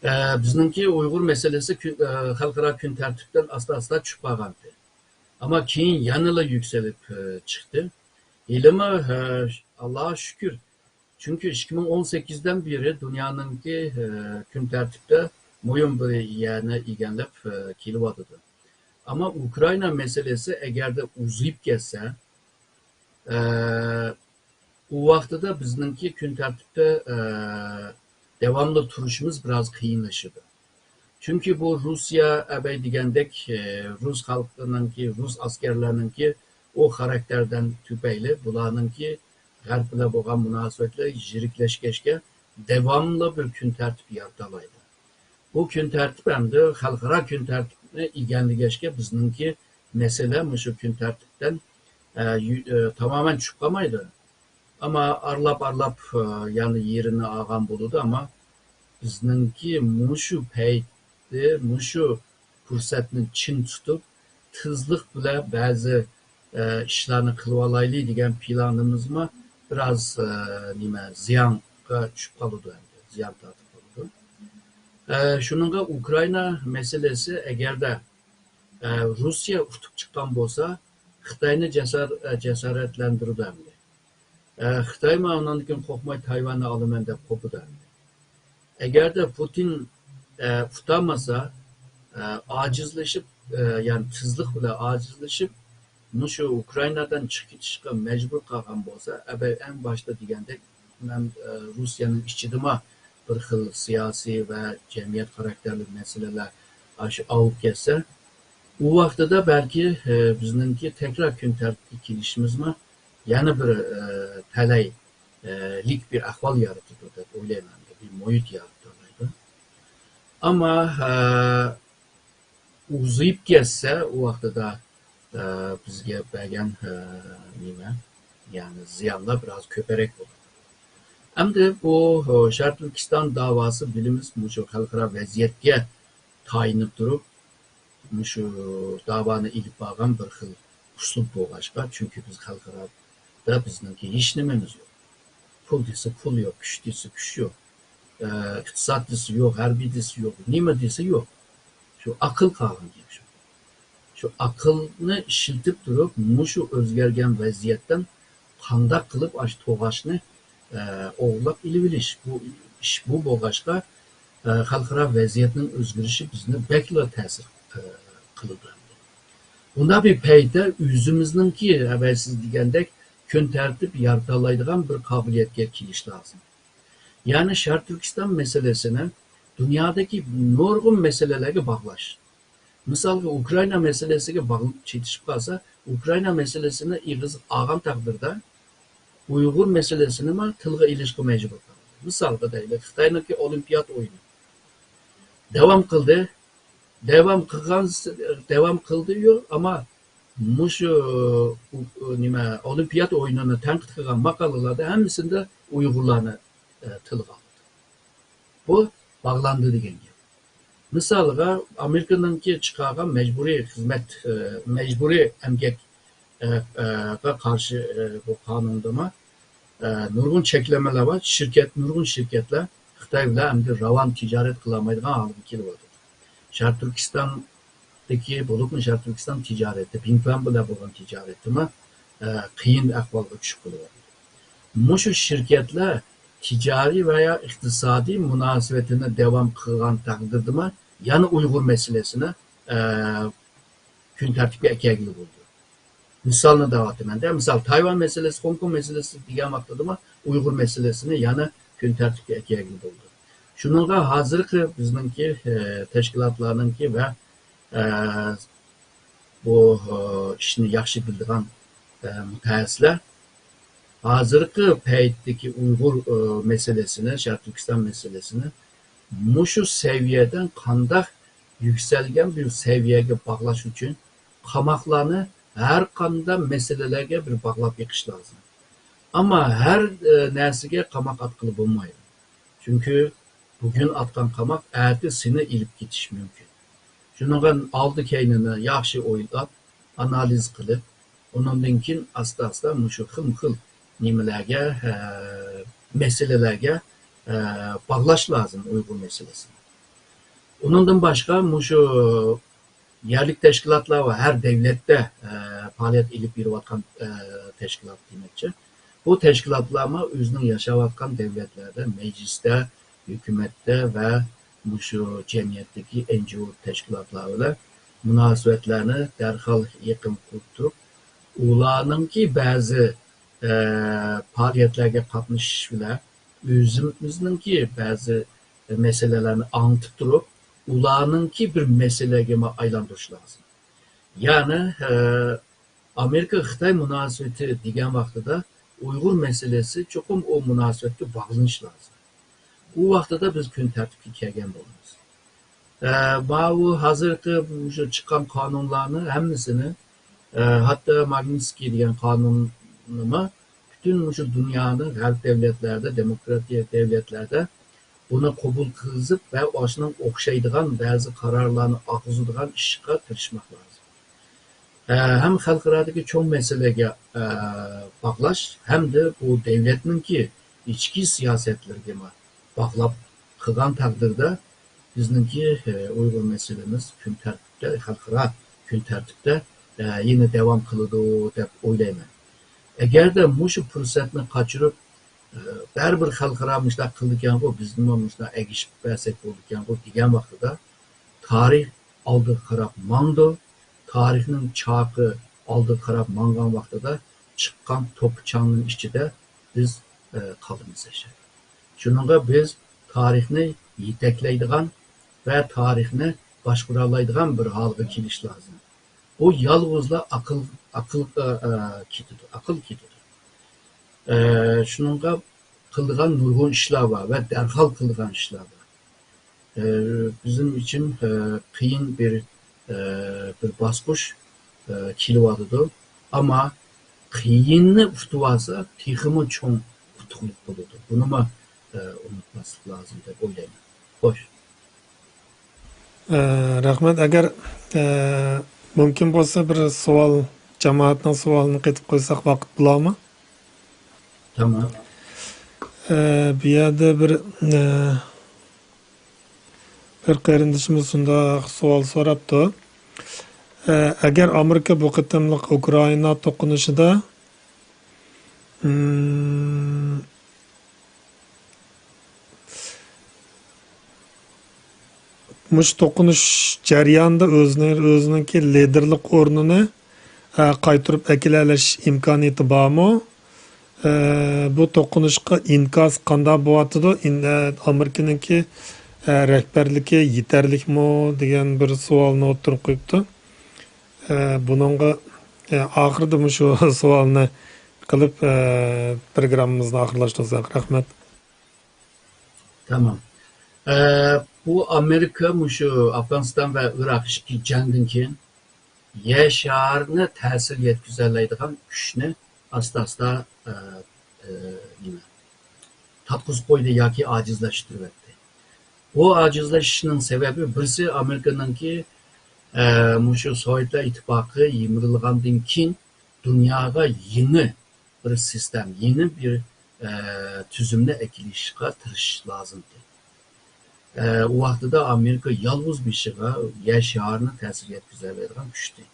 ئە، بىزنىڭكى ئۇيغۇر مەسىلىسى كۈ-، ئە، خەلقئارا كۈن تەرتىپتىن ئاستا-ئاستا چۈشۈپ قالغانىدى. ئەمما كېيىن يەنىلا يۈكسىلىپ، ئە، چىقتى. ھېلىمۇ، ئە، ئاللاھقا شۈكۈر. چۈنكى ئىككى مىڭ ئون سەككىزدىن بېرى دۇنيانىڭكى، ئە، كۈن تەرتىپتە مۇھىم بىر يەرنى ئىگىلەپ، ئە، كېلىۋاتىدۇ. ئەمما ئۇكرائىنا مەسىلىسى ئەگەردە ئۇزىيىپ كەتسە، ئە، ئۇ ۋاقتىدا بىزنىڭكى كۈن تەرتىپتە، ئە، داۋاملىق تۇرۇشىمىز بىراز قىيىنلىشىدۇ. چۈنكى بۇ رۇسىيە ئەبەي دېگەندەك، ئە، رۇس خەلقىنىڭكى، رۇس ئەسكەرلەرنىڭكى ئۇ خاراكتېرىدىن تۈپەيلى بۇلارنىڭكى غەرب بىلەن بولغان مۇناسىۋەتلىرى يىرىكلەشكەچكە داۋاملىق بىر كۈن تەرتىپ يارىتالايدۇ. بۇ كۈن تەرتىپ ئەمدى خەلقئارا كۈن تەرتىپنى ئىگىلىگەچكە بىزنىڭكى مەسىلە مۇشۇ كۈن تەرتىپتىن، ئە، يۈ-، ئە، تامامەن چۈشۈپ قالمايدۇ. ئەمما ئارىلاپ-ئارىلاپ، ئە، يەنە يېرىنى ئالغان بولىدۇ، ئەمما بىزنىڭكى مۇشۇ پەيتتە مۇشۇ پۇرسەتنى چىڭ تۇتۇپ، تېزلىق بىلەن بەزى، ئە، ئىشلارنى قىلىۋالايلى دېگەن پىلانىمىزمۇ بىراز، ئە، نېمە، زىيانغا چۈشۈپ قالىدۇ ئەمدى، زىيان تارتىپ قالىدۇ. ئە، شۇنىڭغا ئۇكرائىنا مەسىلىسى ئەگەردە، ئە، رۇسىيە ئۇتۇپ چىققان بولسا، خىتاينى جاسار-، ئە، جاسارەتلەندۈرىدۇ ئەمدى. ئە، خىتايمۇ ئۇنىڭدىن كېيىن قورقماي تايۋاننى ئالىمەن دەپ قوپىدۇ ئەمدى. ئەگەردە پۇتىن، ئە، ئۇتالمىسا، ئە، ئاجىزلىشىپ، ئە، يەنى تېزلىق بىلەن ئاجىزلىشىپ، مۇشۇ ئۇكرائىنادىن چىقىپ كېتىشقا مەجبۇر قالغان بولسا، ئەبەي ئەڭ باشتا دېگەندەك، مەن، ئە، رۇسىيەنىڭ ئىچىدىمۇ بىر خىل سىياسىي ۋە جەمئىيەت خاراكتېرلىك مەسىلىلەر ئاشۇ ئاۋۇپ كەتسە، ئۇ ۋاقتىدا بەلكى، ئە، بىزنىڭكى تەكرار كۈن تەرتىپكە كېلىشىمىزمۇ يەنە بىر، ئە، تەلەي، ئە، لىك بىر ئەھۋال يارىتىدۇ دەپ ئويلايمەن، بىر مۇھىت يارىتالايدۇ. ئەمما، ئە، ئۇزىيىپ كەتسە، ئۇ ۋاقتىدا، ئە، بىزگە بەرگەن، ئە، نېمە، يەنى زىيانلار بىراز كۆپرەك بولىدۇ. ئەمدى بۇ، ئە، شەرقىي تۈركىستان داۋاسى بىلىمىز، مۇشۇ خەلقئارا ۋەزىيەتكە تايىنىپ تۇرۇپ، مۇشۇ داۋانى ئېلىپ بارغان بىر خىل ئۇسلۇب بولغاچقا، چۈنكى بىز خەلقئارادا بىزنىڭكى ھېچ نېمىمىز يوق. پۇل دېسە پۇل يوق، كۈچ دېسە كۈچ يوق، ئە، ئىقتىساد دېسە يوق، ھەربىي دېسە يوق، نېمە دېسە يوق. شۇ ئاقىل قالغان گەپ شۇ. شۇ ئاقىلنى ئىشلىتىپ تۇرۇپ، مۇشۇ ئۆزگەرگەن ۋەزىيەتتىن قانداق قىلىپ ئاشۇ توغاچنى، ئە، ئوغرىلاپ ئېلىۋېلىش. بۇ ئىش بۇ بولغاچقا، ئە، خەلقئارا ۋەزىيەتنىڭ ئۆزگىرىشى بىزنى بەكلا تەسىر، ئە، قىلىدۇ ئەمدى. بۇنداق بىر پەيتتە ئۆزىمىزنىڭكى، ئەۋەل سىز دېگەندەك، كۈن تەرتىپ يارىتالايدىغان بىر قابىلىيەتكە كېلىش لازىم. يەنى شەرقىي تۈركىستان مەسىلىسىنى دۇنيادىكى نۇرغۇن مەسىلىلەرگە باغلاش. مىسالغا، ئۇكرائىنا مەسىلىسىگە باغلىنىپ چېتىشىپ قالسا، ئۇكرائىنا مەسىلىسىنى ئېغىز ئالغان تەقدىردە، ئۇيغۇر مەسىلىسىنىمۇ تىلغا ئېلىشقا مەجبۇر قالدى. مىسالغا دەيلى، خىتاينىڭكى ئولىمپىيات ئويۇنى داۋام قىلدى. داۋام قىلغان، داۋام قىلدى-يۇ، ئەمما مۇشۇ، ئۇ، ئۇ، نېمە، ئولىمپىيات ئويۇنىنى تەنقىد قىلغان ماقالىلەردە ھەممىسىندە ئۇيغۇرلارنى، ئە، تىلغا ئالدى. بۇ باغلاندى دېگەن گەپ. مىسالغا، ئامېرىكىنىڭكى چىقارغان مەجبۇرىي خىزمەت، ئە، مەجبۇرىي ئەمگەك، ئە، ئە، قا قارشى، ئە، بۇ قانۇندىمۇ، ئە، نۇرغۇن چەكلىمىلەر بار. شىركەت، نۇرغۇن شىركەتلەر خىتاي بىلەن ئەمدى راۋان تىجارەت قىلالمايدىغان ھالغا كېلىۋاتىدۇ. شەرقىي تۈركىستاندىكى، بولۇپمۇ شەرقىي تۈركىستان تىجارىتى، بىڭتۈەن بىلەن بولغان تىجارىتىمۇ، ئە، قىيىن ئەھۋالغا چۈشۈپ قېلىۋاتىدۇ. مۇشۇ شىركەتلەر تىجارىي ۋە يا ئىقتىسادىي مۇناسىۋىتىنى داۋام قىلغان تەقدىردىمۇ يەنە ئۇيغۇر مەسىلىسىنى، ئە، كۈن تەرتىپكە ئەكەلگىلى بولىدۇ. مىسالنى دەۋاتىمەن-دە، مىسال، تايۋان مەسىلىسى، خوڭكوڭ مەسىلىسى دېگەن ۋاقتىدىمۇ ئۇيغۇر مەسىلىسىنى يەنە كۈن تەرتىپكە ئەكەلگىلى بولىدۇ. شۇنىڭغا ھازىرقى بىزنىڭكى، ئە، تەشكىلاتلارنىڭكى ۋە، ئە، بۇ، ئە، ئىشنى ياخشى بىلىدىغان، ئە، مۇتەخەسسىسلەر ھازىرقى پەيتتىكى ئۇيغۇر، ئە، مەسىلىسىنى، شەرقىي تۈركىستان مەسىلىسىنى مۇشۇ سەۋىيەدىن قانداق يۈكسەلگەن بىر سەۋىيەگە باغلاش ئۈچۈن قاماقلارنى ھەر قانداق مەسىلىلەرگە بىر باغلاپ بېقىش لازىم. ئەمما ھەر، ئە، نەرسىگە قاماق ئاتقىلى بولمايدۇ. چۈنكى بۈگۈن ئاتقان قاماق ئەتە سېنى ئېلىپ كېتىشى مۇمكىن. شۇنىڭغا ئالدى-كەينىنى ياخشى ئويلاپ، ئانالىز قىلىپ، ئۇنىڭدىن كېيىن ئاستا-ئاستا مۇشۇ خىلمۇ خىل نېمىلەرگە، ئە، مەسىلىلەرگە، ئە، باغلاش لازىم ئۇيغۇر مەسىلىسىنى. ئۇنىڭدىن باشقا مۇشۇ يەرلىك تەشكىلاتلار ۋە ھەر دەۋلەتتە، ئە، پائالىيەت ئېلىپ بېرىۋاتقان، ئە، تەشكىلات دېمەكچى. بۇ تەشكىلاتلارمۇ ئۆزىنىڭ ياشاۋاتقان دەۋلەتلەردە، مەجلىستە، ھۆكۈمەتتە ۋە مۇشۇ جەمئىيەتتىكى ئېن جى ئو تەشكىلاتلار بىلەن مۇناسىۋەتلەرنى دەرھال يېقىن قۇرۇپ تۇرۇپ، ئۇلارنىڭكى بەزى، ئە، پائالىيەتلەرگە قاتنىشىش بىلەن ئۆزىمىزنىڭكى بەزى مەسىلىلەرنى ئاڭلىتىپ تۇرۇپ، ئۇلارنىڭكى بىر مەسىلىگە ئايلاندۇرۇش لازىم. يەنى، ئە، ئامېرىكا-خىتاي مۇناسىۋىتى دېگەن ۋاقتىدا ئۇيغۇر مەسىلىسى چوقۇم ئۇ مۇناسىۋەتكە باغلىنىشى لازىم. ئۇ ۋاقتىدا بىز كۈن تەرتىپكە كەلگەن بولىمىز. ئە، ماۋۇ ھازىرقى مۇشۇ چىققان قانۇنلارنى ھەممىسىنى، ئە، ھەتتا ماگنىتسكىي دېگەن قانۇننىمۇ پۈتۈن مۇشۇ دۇنيانىڭ غەرب دەۋلەتلەردە، دېموكراتىيە دەۋلەتلەردە بۇنى قوبۇل قىلغۇزۇپ ۋە ئاشۇنىڭ ئوخشايدىغان بەزى قارارلارنى ئالغۇزىدىغان ئىشقا تىرىشماق لازىم. ئە، ھەم خەلقئارادىكى چوڭ مەسىلىلەرگە، ئە، باغلاش ھەمدە بۇ دەۋلەتنىڭكى ئىچكى سىياسەتلىرىگىمۇ باغلاپ قىلغان تەقدىردە، بىزنىڭكى، ئە، ئۇيغۇر مەسىلىمىز كۈن تەرتىپتە، خەلقئارا كۈن تەرتىپتە، ئە، يەنە داۋام قىلىدۇ دەپ ئويلايمەن. ئەگەردە مۇشۇ پۇرسەتنى قاچۇرۇپ، ئە، بەرىبىر خەلقئارا مۇشۇنداق قىلىدىكەنغۇ، بىزمۇ مۇشۇنداق ئەگىشىپ بەرسەك بولىدىكەنغۇ دېگەن ۋاقتىدا، تارىخ ئالدىغا قاراپ ماڭىدۇ. تارىخنىڭ چاقى ئالدىغا قاراپ ماڭغان ۋاقتىدا چىققان توپا-چاڭنىڭ ئىچىدە بىز، ئە، قالىمىز ھەشەر. شۇنىڭغا بىز تارىخنى يېتەكلەيدىغان ۋە تارىخنى باشقۇرالايدىغان بىر ھالغا كېلىش لازىم. بۇ يالغۇزلا ئاقىل، ئاقىل، ئە، ئە، كېتىدۇ، ئاقىل كېتىدۇ. ئە، شۇنىڭغا قىلىدىغان نۇرغۇن ئىشلار بار ۋە دەرھال قىلىدىغان ئىشلار بار. ئە، بىزنىڭ ئۈچۈن، ئە، قىيىن بىر، ئە، بىر باسقۇچ، ئە، كېلىۋاتىدۇ. ئەمما قىيىننى ئۇتۇۋالسا، تېخىمۇ چوڭ ئۇتۇقلۇق بولىدۇ. بۇنىمۇ، ئە، ئۇنتۇماسلىق لازىم دەپ ئويلايمەن. خوش. ئە، رەھمەت. ئەگەر، ئە، مۇمكىن بولسا، بىر سوئال، جامائەتنىڭ سوئالىنى قېتىپ قويساق، ۋاقىت بولارمۇ؟ تامام. ئە، بۇ يەردە بىر، ئە، بىر قېرىندىشىمىز شۇنداق سوئال سوراپتۇ. ئە، ئەگەر ئامېرىكا بۇ قېتىملىق ئۇكرائىنا توقۇنۇشىدا مم، مۇشۇ توقۇنۇش جەريانىدا ئۆزىنى، ئۆزىنىڭكى لىدېرلىق ئورنىنى، ئە، قايتۇرۇپ ئەكېلەلەش ئىمكانىيىتى بارمۇ؟ ئە، بۇ توقۇنۇشقا ئىنكاس قانداق بولۇۋاتىدۇ؟ ئىن-، ئە، ئامېرىكىنىڭكى، ئە، رەھبەرلىكى يېتەرلىكمۇ دېگەن بىر سوئالنى ئوتتۇرىغا قويۇپتۇ. ئە، بۇنىڭغا، ئە، ئاخىرىدا مۇشۇ سوئالنى قىلىپ، ئە، پروگراممىمىزنى ئاخىرلاشتۇرساق. رەھمەت. تامام. ئە، بۇ ئامېرىكا مۇشۇ ئافغانىستان ۋە ئىراق ئىچكى جەڭدىن كېيىن يەر شارىنى تەسىر يەتكۈزەلەيدىغان كۈچنى ئاستا-ئاستا، ئە، ئە، نېمە، تاپقۇزۇپ قويدى ياكى ئاجىزلاشتۇرۇۋەتتى. بۇ ئاجىزلىشىشنىڭ سەۋەبى بىرسى ئامېرىكىنىڭكى، ئە، مۇشۇ سوۋېتلار ئىتتىپاقى يىمىرىلغاندىن كېيىن دۇنياغا يېڭى بىر سىستېما، يېڭى بىر، ئە، تۈزۈمنى ئەكېلىشقا تىرىشىش لازىمدى. ئە، ئۇ ۋاقتىدا ئامېرىكا يالغۇز بېشىغا يەر شارىنى تەسىر يەتكۈزەلەيدىغان كۈچتى.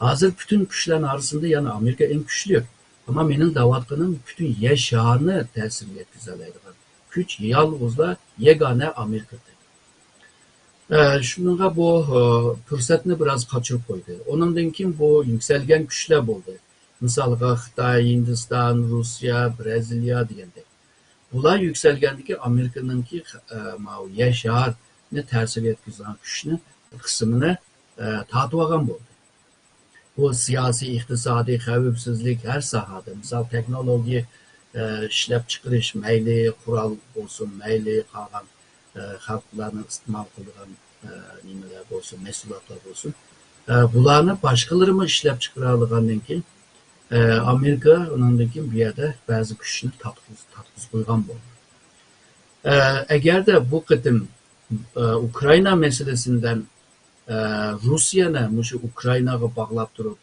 ھازىر پۈتۈن كۈچلەرنىڭ ئارىسىدا يەنە ئامېرىكا ئەڭ كۈچلۈك. ئەمما مېنىڭ دەۋاتقىنىم پۈتۈن يەر شارىنى تەسىر يەتكۈزەلەيدىغان كۈچ يالغۇزلا يېگانە ئامېرىكىدى. ئە، شۇنىڭغا بۇ، ئە، پۇرسەتنى بىراز قاچۇرۇپ قويدى. ئۇنىڭدىن كېيىن بۇ يۈكسەلگەن كۈچلەر بولدى. مىسالغا خىتاي، ھىندىستان، روسىيە، بىرازىلىيە دېگەندەك. بۇلار يۈكسەلگەندىكى ئامېرىكىنىڭكى، ئە، ماۋۇ يەر شارىنى تەسىر يەتكۈزىدىغان كۈچنى بىر قىسمىنى، ئە، تارتىۋالغان بولدى. بۇ سىياسىي، ئىقتىسادىي، خەۋپسىزلىك ھەر ساھەدە، مىسال، تېخنولوگىيە، ئە، ئىشلەپچىقىرىش، مەيلى قورال بولسۇن، مەيلى قالغان، ئە، خەلقلەرنىڭ ئىستېمال قىلىدىغان، ئە، نېمىلەر بولسۇن، مەھسۇلاتلار بولسۇن، ئە، بۇلارنى باشقىلىرىمۇ ئىشلەپچىقىرالىغاندىن كېيىن، ئە، ئامېرىكا ئۇنىڭدىن كېيىن بۇ يەردە بەزى كۈچنى تارتقۇز-، تارتقۇزۇپ قويغان بولدى. ئە، ئەگەردە بۇ قېتىم، ئە، ئۇكرائىنا مەسىلىسىدىن، ئە، روسىيەنى مۇشۇ ئۇكرائىناغا باغلاپ تۇرۇپ،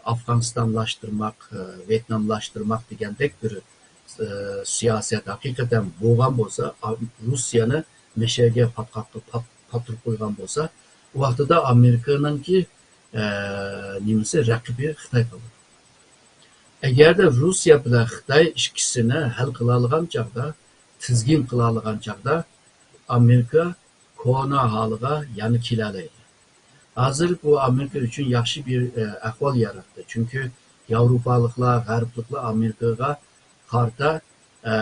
ئافغانىستانلاشتۇرماق، ئە، ۋيېتناملاشتۇرماق دېگەندەك بىر، ئە، سىياسەت ھەقىقەتەن بولغان بولسا، ئا-، روسىيەنى مەشەگە پاتقاققا پات-، پاتتۇرۇپ قويغان بولسا، ئۇ ۋاقتىدا ئامېرىكىنىڭكى، ئە، نېمىسى، رەقىبى خىتاي قالىدۇ. ئەگەردە روسىيە بىلەن خىتاي ئىككىسىنى ھەل قىلالىغان چاغدا، تىزگىن قىلالىغان چاغدا، ئامېرىكا كونا ھالىغا يەنە كېلەلەيدۇ. ھازىر بۇ ئامېرىكا ئۈچۈن ياخشى بىر، ئە، ئەھۋال ياراتتى. چۈنكى ياۋروپالىقلار، غەربلىكلەر ئامېرىكىغا قارىتا، ئە،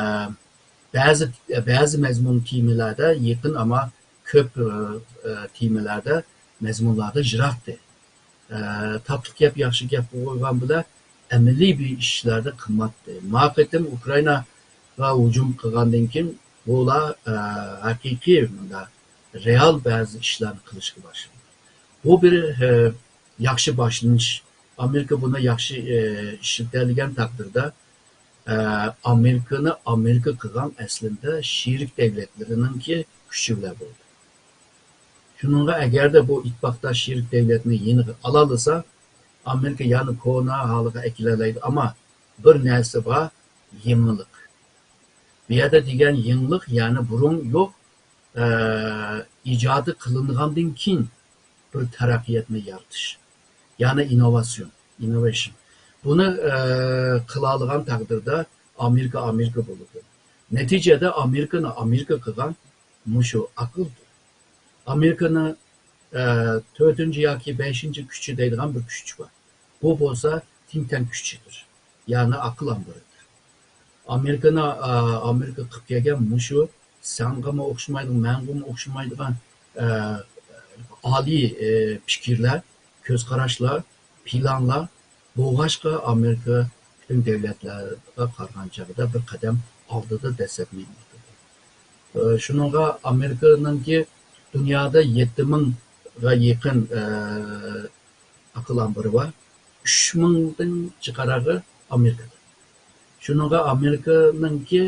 بەزى، بەزى مەزمۇن تېمىلاردا يېقىن، ئەمما كۆپ، ئە، ئە، تېمىلاردا، مەزمۇنلاردا يىراقتى. ئە، تاتلىق گەپ ياخشى گەپ بولغان بىلەن ئەمەلىي بىر ئىشلاردا قىمماتتى. ما قېتىم ئۇكرائىناغا ھۇجۇم قىلغاندىن كېيىن بۇلار، ئە، ھەقىقىي مۇنداق رېئال بەزى ئىشلارنى قىلىشقا باشلىدى. بۇ بىر، ئە، ياخشى باشلىنىش. ئامېرىكا بۇنى ياخشى، ئە، ئىشلىتەلىگەن تەقدىردە، ئە، ئامېرىكىنى ئامېرىكا قىلغان ئەسلىدە شېرىك دەۋلەتلىرىنىڭكى كۈچى بىلەن بولدى. شۇنىڭغا ئەگەردە بۇ ئىتتىپاقداش شېرىك دەۋلەتنى يېنىغا ئالالىسا، ئامېرىكا يەنە كونا ھالىغا ئەكېلەلەيدۇ. ئەمما بىر نەرسە بار، يېڭىلىق. بۇ يەردە دېگەن يېڭىلىق، يەنى بۇرۇن يوق، ئە، ئىجادى قىلىنغاندىن كېيىن بىر تەرەققىياتنى يارىتىش. يەنى ئىننوۋاتسىيون، ئىننوۋېيشن. بۇنى، ئە، قىلالىغان تەقدىردە ئامېرىكا ئامېرىكا بولىدۇ. نەتىجىدە ئامېرىكىنى ئامېرىكا قىلغان مۇشۇ ئەقىلدۇر. ئامېرىكىنىڭ، ئە، تۆتىنچى ياكى بەشىنچى كۈچى دەيدىغان بىر كۈچ بار. بۇ بولسا تىنتەن كۈچىدۇر. يەنى ئەقىل ئامبىرىدۇر. ئامېرىكىنى، ئە، ئامېرىكا قىلىپ كەلگەن مۇشۇ ساڭىمۇ ئوخشىمايدىغان، ماڭىمۇ ئوخشىمايدىغان، ئە، ئالىي، ئە، پىكىرلەر، كۆز قاراشلار، پىلانلار بولغاچقا، ئامېرىكا پۈتۈن دۆلەتلەرگە قارىغان چاغدا بىر قەدەم ئالدىدا دەسسەپ مېڭىۋاتىدۇ. ئە، شۇنىڭغا ئامېرىكىنىڭكى دۇنيادا يەتتە مىڭغا يېقىن، ئە، ئەقىل ئامبىرى بار. ئۈچ مىڭدىن جىقراقى ئامېرىكىدا. شۇنىڭغا ئامېرىكىنىڭكى،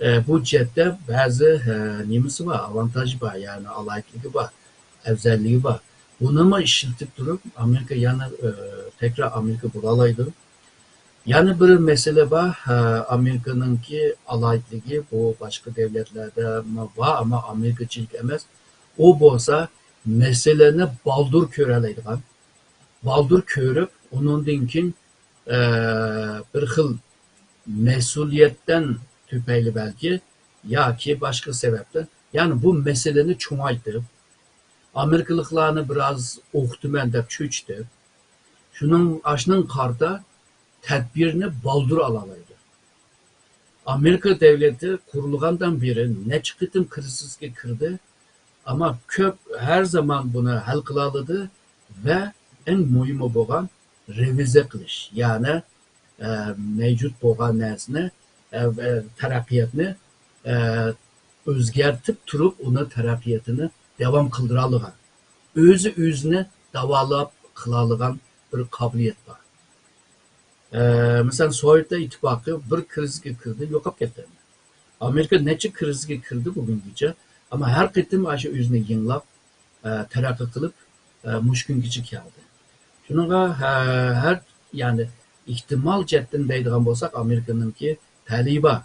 ئە، بۇ جەھەتتە بەزى، ئە، نېمىسى بار، ئاۋانتاژى بار، يەنى ئالاھىدىلىكى بار، ئەۋزەللىكى بار. بۇنىمۇ ئىشلىتىپ تۇرۇپ، ئامېرىكا يەنە، ئە، تەكرار ئامېرىكا بولالايدۇ. يەنە بىر مەسىلە بار، ئە، ئامېرىكىنىڭكى ئالاھىدىلىكى بۇ باشقا دۆلەتلەردە بار، ئەمما ئامېرىكىچىلىك ئەمەس. ئۇ بولسا مەسىلىنى بالدۇر كۆرەلەيدىغان، بالدۇر كۆرۈپ، ئۇنىڭدىن كېيىن، ئە، بىر خىل مەسئۇلىيەتتىن تۈپەيلى بەلكى ياكى باشقا سەۋەبتىن، يەنى بۇ مەسىلىنى چوڭايتىپ، ئامېرىكىلىقلارنى بىراز ئوخۇتىمەن دەپ چۆچۈتۈپ، شۇنىڭ، ئاشۇنىڭ قارىتا تەدبىرنى بالدۇر ئالالايدۇ. ئامېرىكا دەۋلىتى قۇرۇلغاندىن بېرى نەچچە قېتىم كىرىزىسكە كىردى، ئەمما كۆپ، ھەر زامان بۇنى ھەل قىلالىدى ۋە ئەڭ مۇھىمى بولغان رېۋىزىيە قىلىش، يەنى، ئە، مەۋجۇت بولغان نەرسىنى، ئە، ئە، تەرەققىياتنى، ئە، ئۆزگەرتىپ تۇرۇپ، ئۇنى تەرەققىياتىنى داۋام قىلدۇرالىغان، ئۆزى ئۆزىنى داۋالاپ قىلالىغان بىر قابىلىيەت بار. ئە، مەسىلەن، سوۋېت ئىتتىپاقى بىر كىرىزىسكە كىردى، يوقاپ كەتتى. ئامېرىكا نەچچە كىرىزىسكە كىردى بۈگۈنگىچە، ئەمما ھەر قېتىم ئاشۇ ئۆزىنى يېڭىلاپ، ئە، تەرەققىي قىلىپ، ئە، مۇشۇ كۈنگىچە كەلدى. شۇنىڭغا ھە-، ھەر، يەنى ئېھتىمال جەھەتتىن دەيدىغان بولساق، ئامېرىكىنىڭكى تەلىيى بار.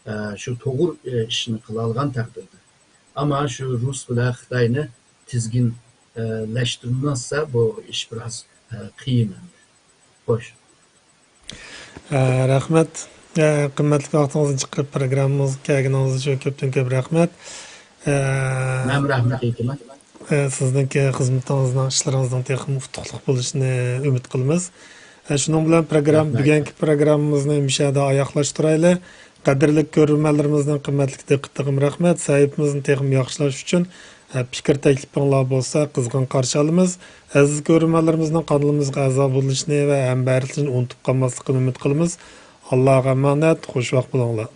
ئە، شۇ توغرا، ئە، ئىشنى قىلالىغان تەقدىردە. ئەمما شۇ رۇس بىلەن خىتاينى تىزگىن، ئە، لەشتۈرمەسسە، بۇ ئىش بىراز، ئە، قىيىن ئەمدى. خوش. ئە، رەھمەت. ئە، قىممەتلىك ۋاقتىڭىزنى چىقىرىپ پروگراممىمىزغا كەلگىنىڭىز ئۈچۈن كۆپتىن كۆپ رەھمەت. ئە، مەن رەھمەت ئېيتىمەن. ئە، سىزنىڭكى خىزمىتىڭىزنىڭ، ئىشلىرىڭىزنىڭ تېخىمۇ ئۇتۇقلۇق بولۇشىنى ئۈمىد قىلىمىز. ئە، شۇنىڭ بىلەن پروگرام-، رەھمەت. بۈگۈنكى پروگراممىمىزنى مۇشۇ يەردە ئاياغلاشتۇرايلى. قەدىرلىك كۆرۈرمەنلىرىمىزنىڭ قىممەتلىك دىققىتىگە رەھمەت. سەھىپىمىزنى تېخىمۇ ياخشىلاش ئۈچۈن، ئە، پىكىر تەكلىپىڭلار بولسا قىزغىن قارشى ئالىمىز. ئەزىز كۆرۈرمەنلىرىمىزنىڭ قانىلىمىزغا ئەزا بولۇشىنى ۋە ھەمبەھىرلىشىنى ئۇنتۇپ قالماسلىقىنى ئۈمىد قىلىمىز. ئاللاغا ئامانەت، خوش ۋاقىت بولۇڭلار.